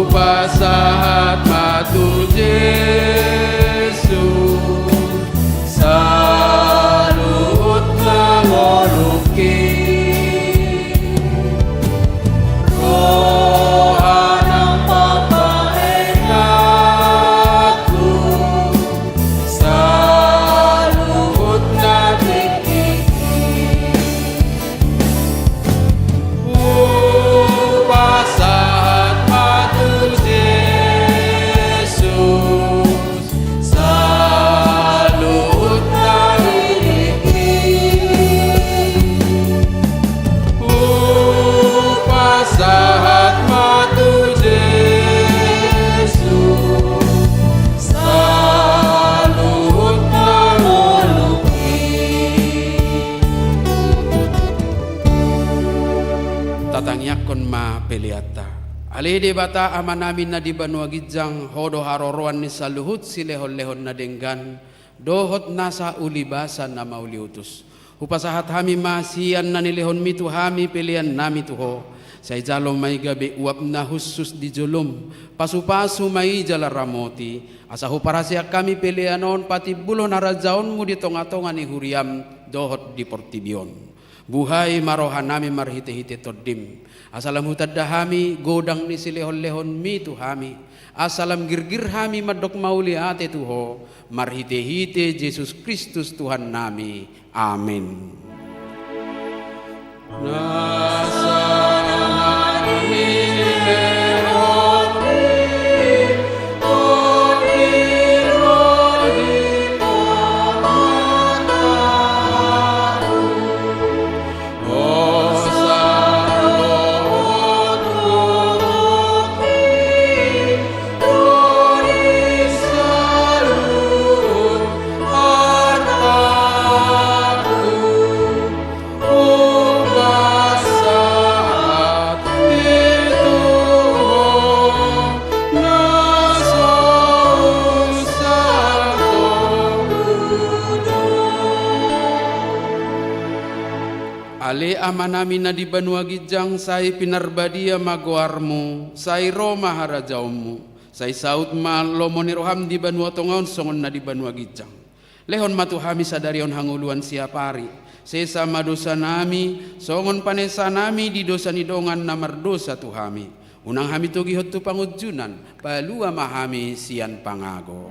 Hupasahat ma tu Jesus saluhut na ngolungki. Roha nang papaeganku saluhut na tingki. Hupasahat ma tu Jesus saluhut na tingki. Hupasahat ma tu Jesus saluhut na ngolungki. Tatangiangkon ma peleanta. Ale Debata Amanami na di banua ginjang, Ho do haroroan ni saluhut silehonlehon na denggan dohot nasa ulibasa na mauliutus. Hupasahat hami ma sian na nilehonMi tu hami peleannami tu Ho. Sai jalo ma i gabe uap na hushus di jolom, pasupasu ma i jala ramoti, asa huparhaseang hami pelean on patimbulhon harajaonMu di tongatonga ni huriaM dohot di portibi on. Buhai ma rohanami marhitehite TondiM, asa lam hutanda hami godang ni silehonlehonMi tu hami, asa lam girgir hami mandok mauliate tu Ho, marhitehite Jesus Kristus Tuhannami. Amen. Ale Amanami na di banua ginjang, sai pinarbadia ma goarMu, sai ro ma harajaonMu, sai saut ma lomo ni rohaM di banua tonga on songon na di banua ginjang. Lehon ma tu hami sadari on hangoluan siapari, sesa ma dosanami, songon panesanami di dosa ni dongan na mardosa tu hami. Unang hami togihon tu pangunjunan, palua ma hami sian pangago.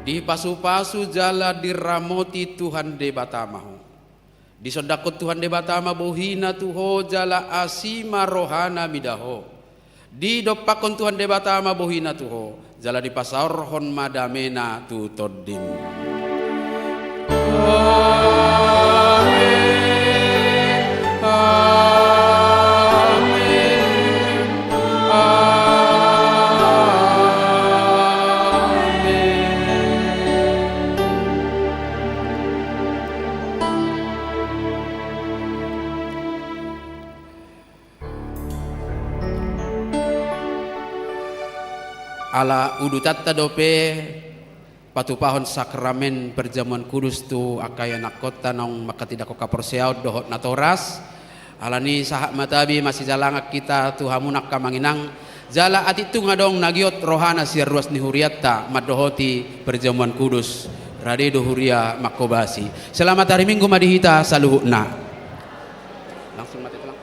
Dipasupasu jala diramoti Tuhan Debata ma ho. Disondangkon Tuhan Debata ma bohiNa tu ho jala asi ma rohaNa mida ho. Didompakkon Tuhan Debata ma bohiNa tu ho jala dipasaorhon ma dameNa tu tondim. Amen. Amen. Amen. Ala udutanta dope patupahon sakramen perjamuan kudus tu angka ianakhonta naung manghatindanghon haporseaon dohot natoras. Alani i sahat ma tabi masijalangan hita tu hamuna angka amang inang, jala atik tung adong na giot rohana sian ruas ni hurianta mandohoti perjamuan kudus, rade do huria manghobasi. Selamat hari Minggu ma di hita saluhutna. Langsung mate tulang.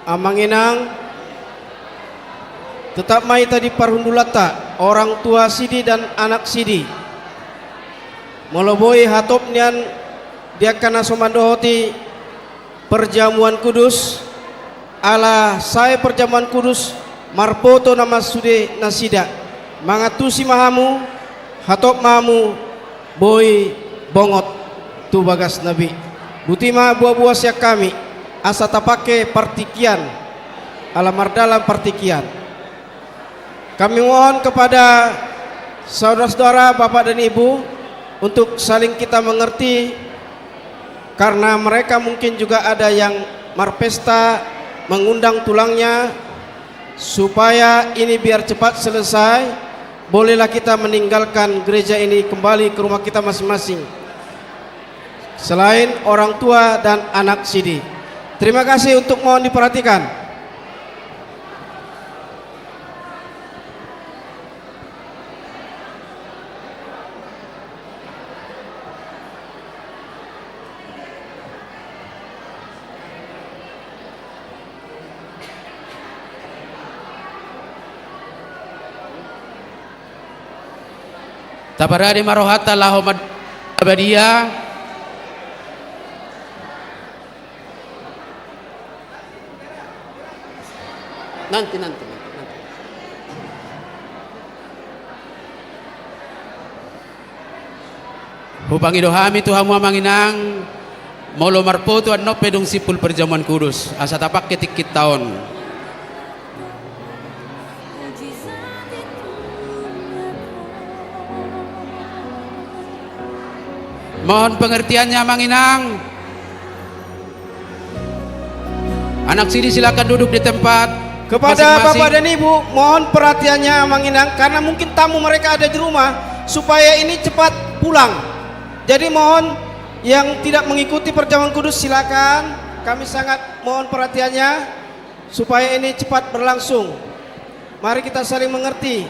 Amang inang, tetap ma hita di parhundulanta, orang tua sidi dan anak sidi. Molo boi hatop nian di angka na so mandohoti perjamuan kudus, ala sae perjamuan kudus marpoto nama sude nasida. Mangantusi ma hamu, hatop ma hamu boi bongot tu bagasna be. Boti ma boa-boa sian hami, asa tapangke partingkian, ala mardalan partingkian. Kami mohon kepada saudara-saudara, bapak dan ibu, untuk saling kita mengerti, karena mereka mungkin juga ada yang marpesta, mengundang tulangnya, supaya ini biar cepat selesai, bolehlah kita meninggalkan gereja ini kembali ke rumah kita masing-masing. Selain orang tua dan anak sidi. Terima kasih, untuk mohon diperhatikan. Taparade ma rohanta laho mad-, badia. Nanti, nanti, nanti, nanti. Hupangido hami tu hamu amang inang, molo marpoto annon pe dung simpul perjamuan kudus, asa tapangke tingkinta on. Mohon pengertiannya amang inang. Anak sidi silakan duduk di tempat. Kepada masing-masing. Bapak dan Ibu, mohon perhatiannya amang inang, karena mungkin tamu mereka ada di rumah, supaya ini cepat pulang. Jadi mohon yang tidak mengikuti perjamuan kudus silakan, kami sangat mohon perhatiannya supaya ini cepat berlangsung. Mari kita saling mengerti.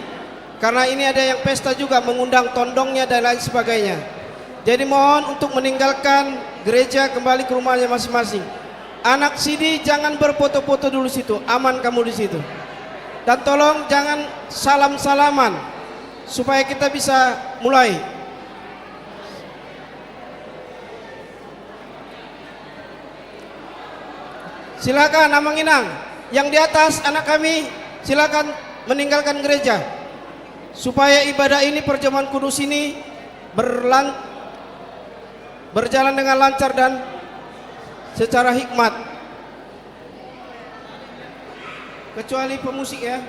Karena ini ada yang pesta juga, mengundang tondongnya dan lain sebagainya. Jadi mohon untuk meninggalkan gereja, kembali ke rumahnya masing-masing. Anak sidi jangan berfoto-foto dulu situ, aman kamu di situ. Dan tolong jangan salam-salaman, supaya kita bisa mulai. Silakan, amang inang. Yang di atas, anak kami, silakan meninggalkan gereja. Supaya ibadah ini, perjamuan kudus ini, berlan-, berjalan dengan lancar dan secara hikmat. Kecuali pemusik, ya.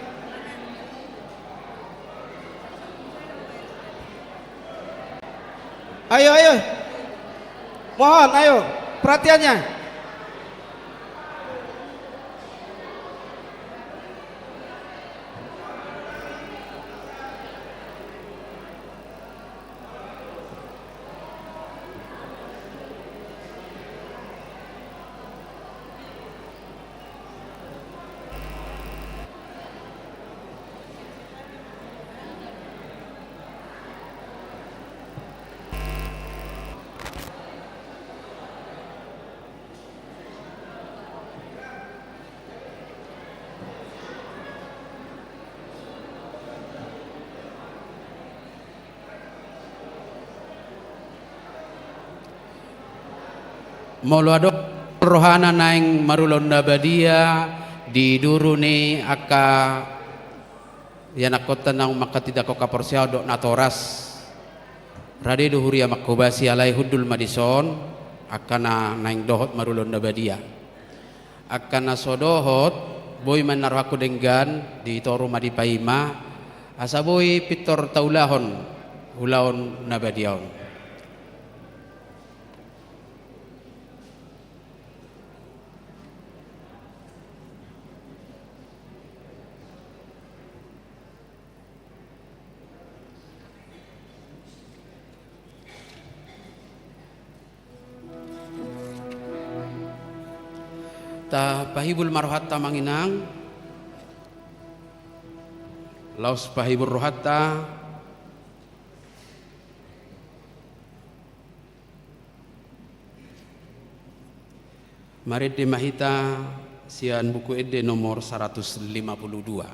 Ayo, ayo. Mohon, ayo. Perhatiannya. Molo adong rohana naeng marulaon na badia di duru ni angka ianakhonta naung manghatindanghon haporseaon dohot natoras, rade do huria manghobasi, alai hundul ma dison angka na naeng dohot marulaon na badia. Angka na so dohot, boi ma na rohangku denggan, di toru ma dipaima, asa boi pintor taulahon ulaon na badia on. Tapahibul ma rohanta, amang inang. Laos pahibul rohanta. Marende ma hita sian Buku Ende nomor saratus lima pulu dua.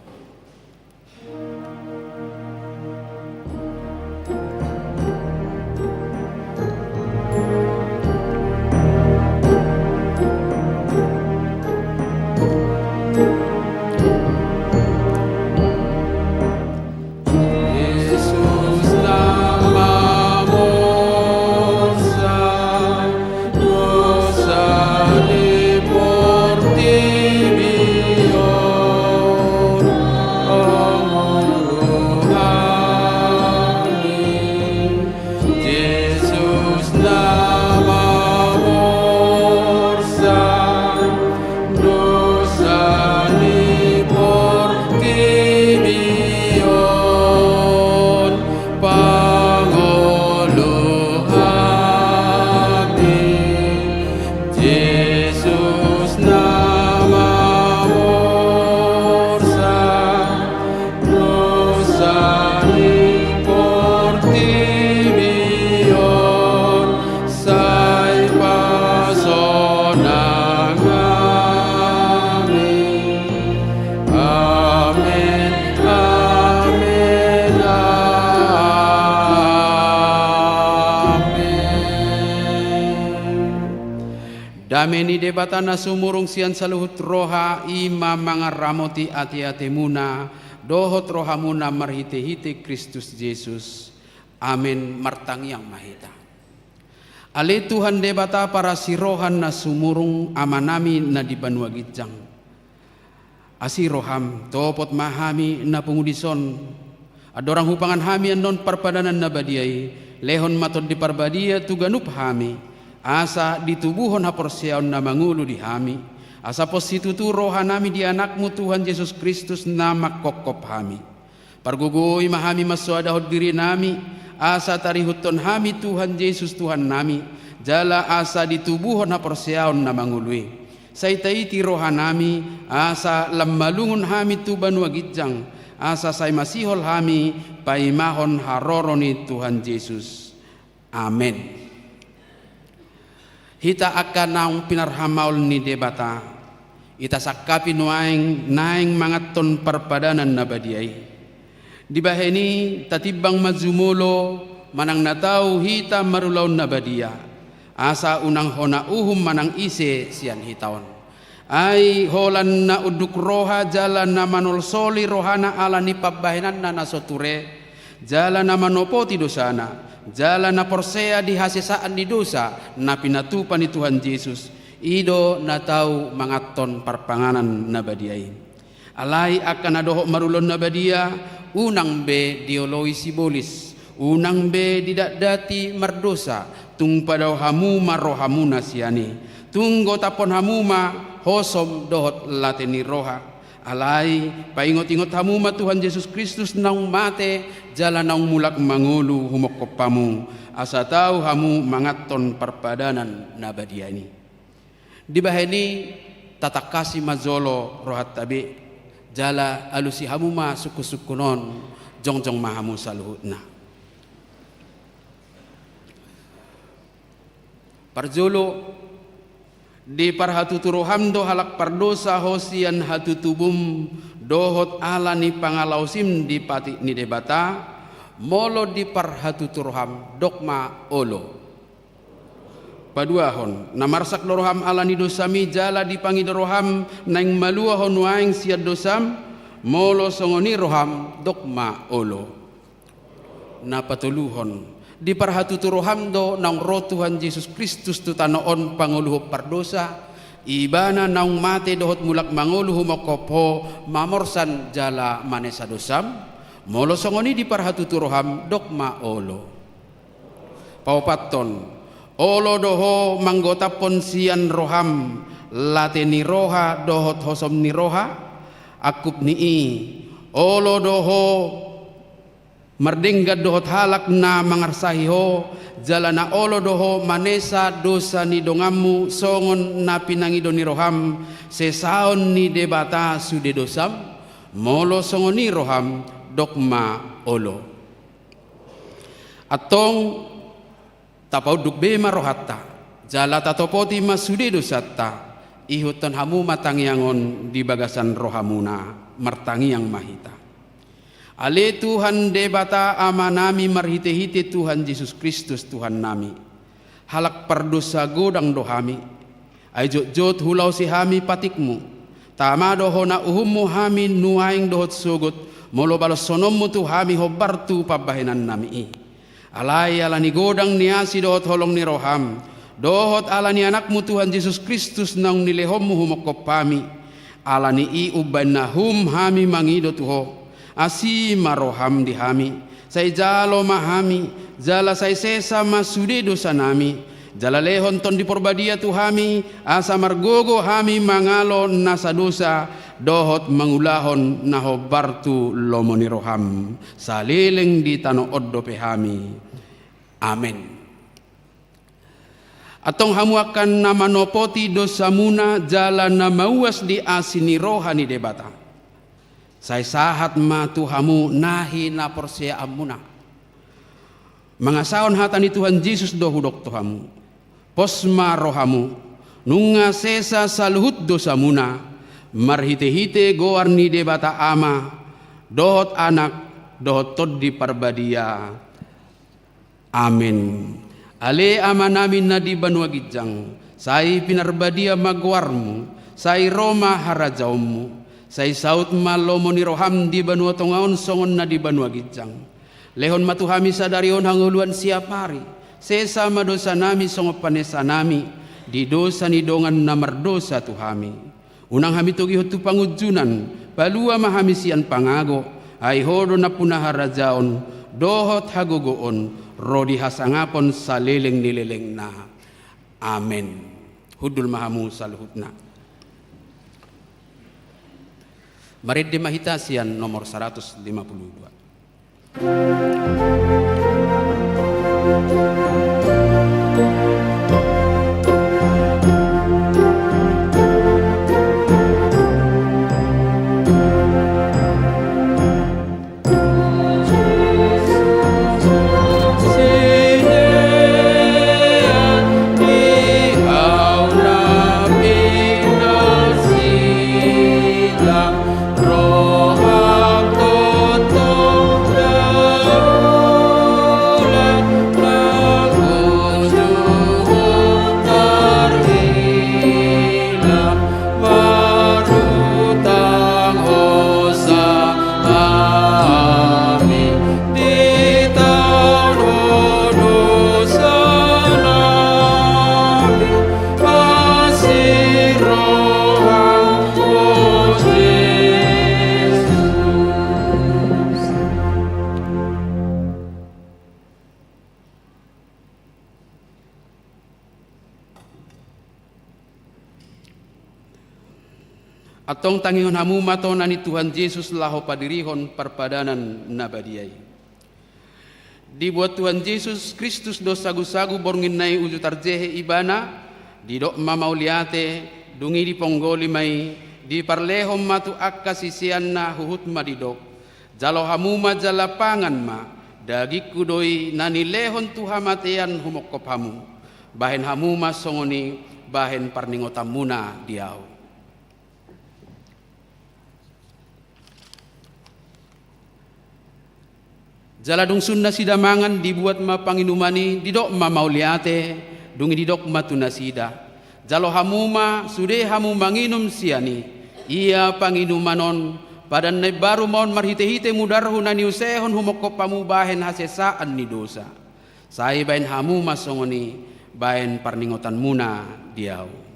Jesus na mamorsan dosa ni portibi on, pangolohami. Jesus na mamorsan dosa ni portibi on, pangolohami. Jesus na mamorsan dosa ni portibi on, sai pasonang hami. Amen, amen, amen. Dame ni Debata na sumurung sian saluhut roha, i ma mangaramoti ateatemuna dohot rohamuna marhitehite Kristus Jesus. Amen. Martangiang ma hita. Ale Tuhan Debata parasi roha na sumurung, Amanami na di banua ginjang, asi roham, topot ma hami na pungu dison. Andorang hupangan hami annon parpadanan na badia i, lehon ma Tondi Parbadia tu ganup hami, asa ditubuhon haporseaon na mangolu di hami, asa pos situtu rohanami di Anakmu Tuhan Jesus Kristus na manghophop hami. Pargogoi ma hami mansoadahon dirinami, asa tarihuthon hami Tuhan Jesus Tuhannami, jala asa ditubuhon haporseaon na mangolu i. Sai taiti rohanami, asa lam malungun hami tu banua ginjang, asa sai masihol hami paimahon haroro ni Tuhan Jesus. Amen. Hita angka naung pinarhamaol ni Debata, hita sangkapi nuaeng naeng manganhon parpadanan na badia i. Dibahen i tatimbang ma jumolo manang na tau hita marulaon na badia, asa unang hona uhum manang ise sian hita on. Ai holan na unduk roha jala na manolsoli rohana ala ni pambahenanna na so ture, jala na manopoti dosana, jala na porsea di hasesaan ni dosa na pinatupa ni Tuhan Jesus, i do na tau manganhon parpanganan na badia i. Alai angka na dohot marulaon na badia, unang be dioloi sibolis, unang be didatdati mardosa, tung padao hamu ma rohamuna sian i. Tung gotaphon hamu ma hosom dohot late ni roha. Alai paingotingot hamu ma Tuhan Jesus Kristus naung mate jala naung mulak mangolu humongkop hamu, asa tau hamu manganhon parpadanan na badia i. Dibahen i tatangkasi ma jolo rohanta be, jala alusi hamu ma sungkunsungkun on, jongjong ma hamu saluhutna. Parjolo, diparhatutu roham do halak pardosa ho sian hatutubum dohot ala ni pangalaosim di patik ni Debata? Molo diparhatutu roham, dok ma olo. Paduahon, na marsak do roham ala ni dosami jala dipangido roham naeng malua ho nuaeng sian dosam? Molo songon i roham, dok ma olo. Na patoluhon, diparhatutu roham do naung ro Tuhan Jesus Kristus tu tano on pangoluhon pardosa, Ibana naung mate dohot mulak mangolu humongkop ho mamorsan jala manesa dosam? Molo songon i diparhatutu roham, dok ma olo. Paopathon, olo do ho manggotaphon sian roham late ni roha dohot hosom ni roha? Angkup ni i, olo do ho mardenggan dohot halak na mangarsahi ho, jala na olo do ho manesa dosa ni donganmu songon na pinangido ni roham sesaon ni Debata sude dosam? Molo songon i roham, dok ma olo. Antong, tapaunduk be ma rohanta, jala tatopoti ma sude dosanta, ihuthon hamu ma tangiang on di bagasan rohamuna. Martangiang ma hita. Ale Tuhan Debata Amanami marhitehite Tuhan Jesus Kristus Tuhannami, halak pardosa godang do hami. Ai jotjot hulaosi hami patikmu. Tama do hona uhummu hami nuaeng dohot sogot, molo balashononmu tu hami hombar tu pambahenannami i. Alai ala ni godang ni asi dohot holong ni roham, dohot ala ni Anakmu Tuhan Jesus Kristus naung nilehonmu humongkop hami, ala ni i umbahen na hum hami mangido tu ho, asi ma roham di hami, sai jalo ma hami, jala sai sesa ma sude dosanami, jala lehon Tondi Porbadia tu hami, asa margogo hami mangalo nasa dosa, dohot mangulahon na hombar tu lomo ni roham, saleleng di tano on dope hami. Amen. Antong hamu angka na manopoti dosamuna jala na mauas di asi ni roha ni Debata, sai sahat ma tu hamu nahi na porseaanmuna. Mangasahon hata ni Tuhan Jesus do hudok tu hamu: Pos ma rohamu, nunga sesa saluhut dosamuna, marhitehite goar ni Debata Ama, dohot Anak, dohot Tondi Parbadia. Amen. Ale Amanami na di banua ginjang, sai pinarbadia ma goarmu, sai ro ma harajaonmu, sai saut ma lomo ni roham di banua tonga on songon na di banua ginjang. Lehon ma tu hami sadari on hangoluan siapari, sesa ma dosanami songon panesanami di dosa ni dongan na mardosa tu hami. Unang hami togihon tu pangunjunan, palua ma hami sian pangago, ai ho do nampuna harajaon, dohot hagogoon, ro di hasangapon saleleng ni lelengna. Amen. Hundul ma hamu saluhutna. Marende ma hita sian nomor saratus lima puluh dua. Antong tangihon hamu ma tona ni Tuhan Jesus laho padirihon parpadanan na badia i. Dibuat Tuhan Jesus Kristus do sagusagu bornginna i uju tarjehe Ibana, didok ma mauliate, dung i diponggoli ma i, diparlehon ma tu angka siseanna huhut ma didok: Jalo hamu ma jala pangan ma, dagingku do i na nilehon tu hamatean humongkop hamu. Bahen hamu ma songon i bahen parningotanmuna di ahu. Jala dung sun nasida mangan, dibuat ma panginuman i, didok ma mauliate, Dung i didok ma tu nasida: Jalo hamu ma, sude hamu manginum sian i. Ia panginuman on, padan na imbaru ma on marhitehite mudarhu na niusehon humongkop hamu bahen hasesaan ni dosa. Sai bahen hamu ma songon i bahen parningotanmuna di ahu.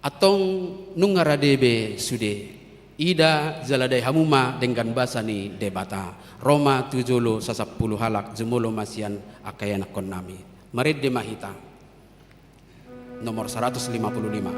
Antong nunga rade be sude. Ida jala dai hamu ma denggan basa ni Debata. Ro ma tu jolo sasampulu halak, jumolo ma sian angka ianakkonnami. Marende ma hita. Nomor seratus lima puluh lima.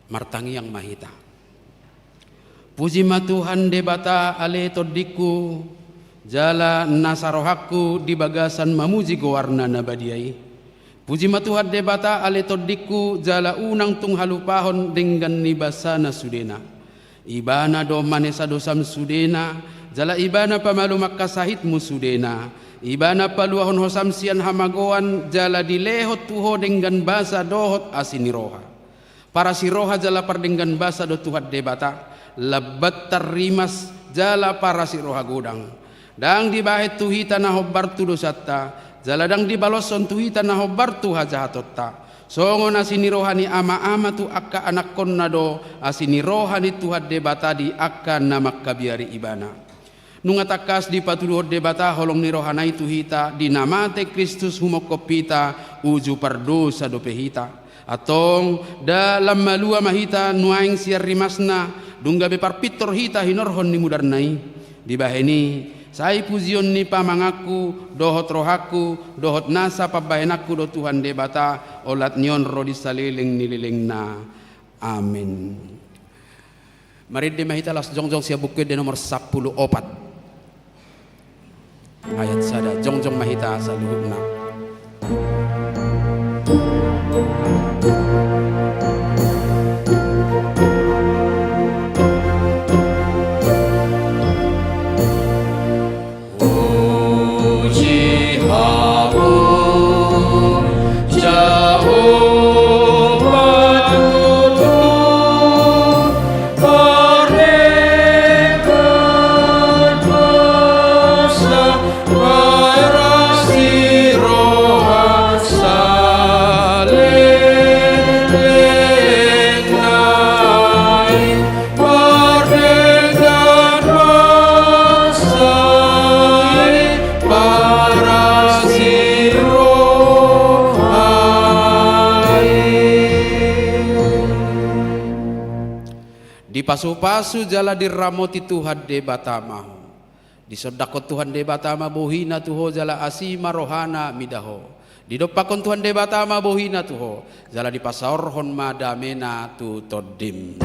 Martangiang ma hita. Puji ma Tuhan Debata ale tondingku, jala nasa rohangku di bagasan mamuji goarna na badia i. Puji ma Tuhan Debata ale tondingku, jala unang tung halupahon denggan ni basana sudena. Ibana do manesa dosam sudena, jala Ibana pamalum angka sahitmu sudena. Ibana paluahon hosam sian hamagoan, jala dilehon tu ho denggan basa dohot asi ni roha. Parasi roha jala pardenggan basa do Tuhan Debata, lambat tarrimas jala parasi roha godang. Ndang dibahen tu hita na hombar tu dosanta, jala ndang dibaloshon tu hita na hombar tu hajahatonta. Songon asi ni roha ni ama-ama tu angka anakkonna do asi ni roha ni Tuhan Debata di angka na mangkabiari Ibana. Nunga tangkas dipatuduhon Debata holong ni rohana i tu hita, di na mate Kristus humongkop hita, uju pardosa dope hita. Antong, da lam malua ma hita nuaeng sian rimasna, dung gabe parpintor hita hinorhon ni mudarna i. Dibahen i, sai pujion ni pamanganku, dohot rohangku, dohot nasa pambahenanku do Tuhan Debata, olat ni on ro di saleleng ni lelengna. Amen. Marende ma hita laos jongjong sian Buku Ende nomor sampulu opat. Ayat sada, jongjong ma hita saluhutna. Puji Hamu, Jahowa Tuhan, pardenggan basa, parasi roha, saleleng nai. Pardenggan basa i, parasi roha i. Dipasupasu jala diramoti Tuhan Debata ma ho. Disondangkon Tuhan Debata ma bohina tu ho jala asi ma rohana mida ho. Didompakkon Tuhan Debata ma bohina tu ho, jala dipasaorhon ma damena tu tondim.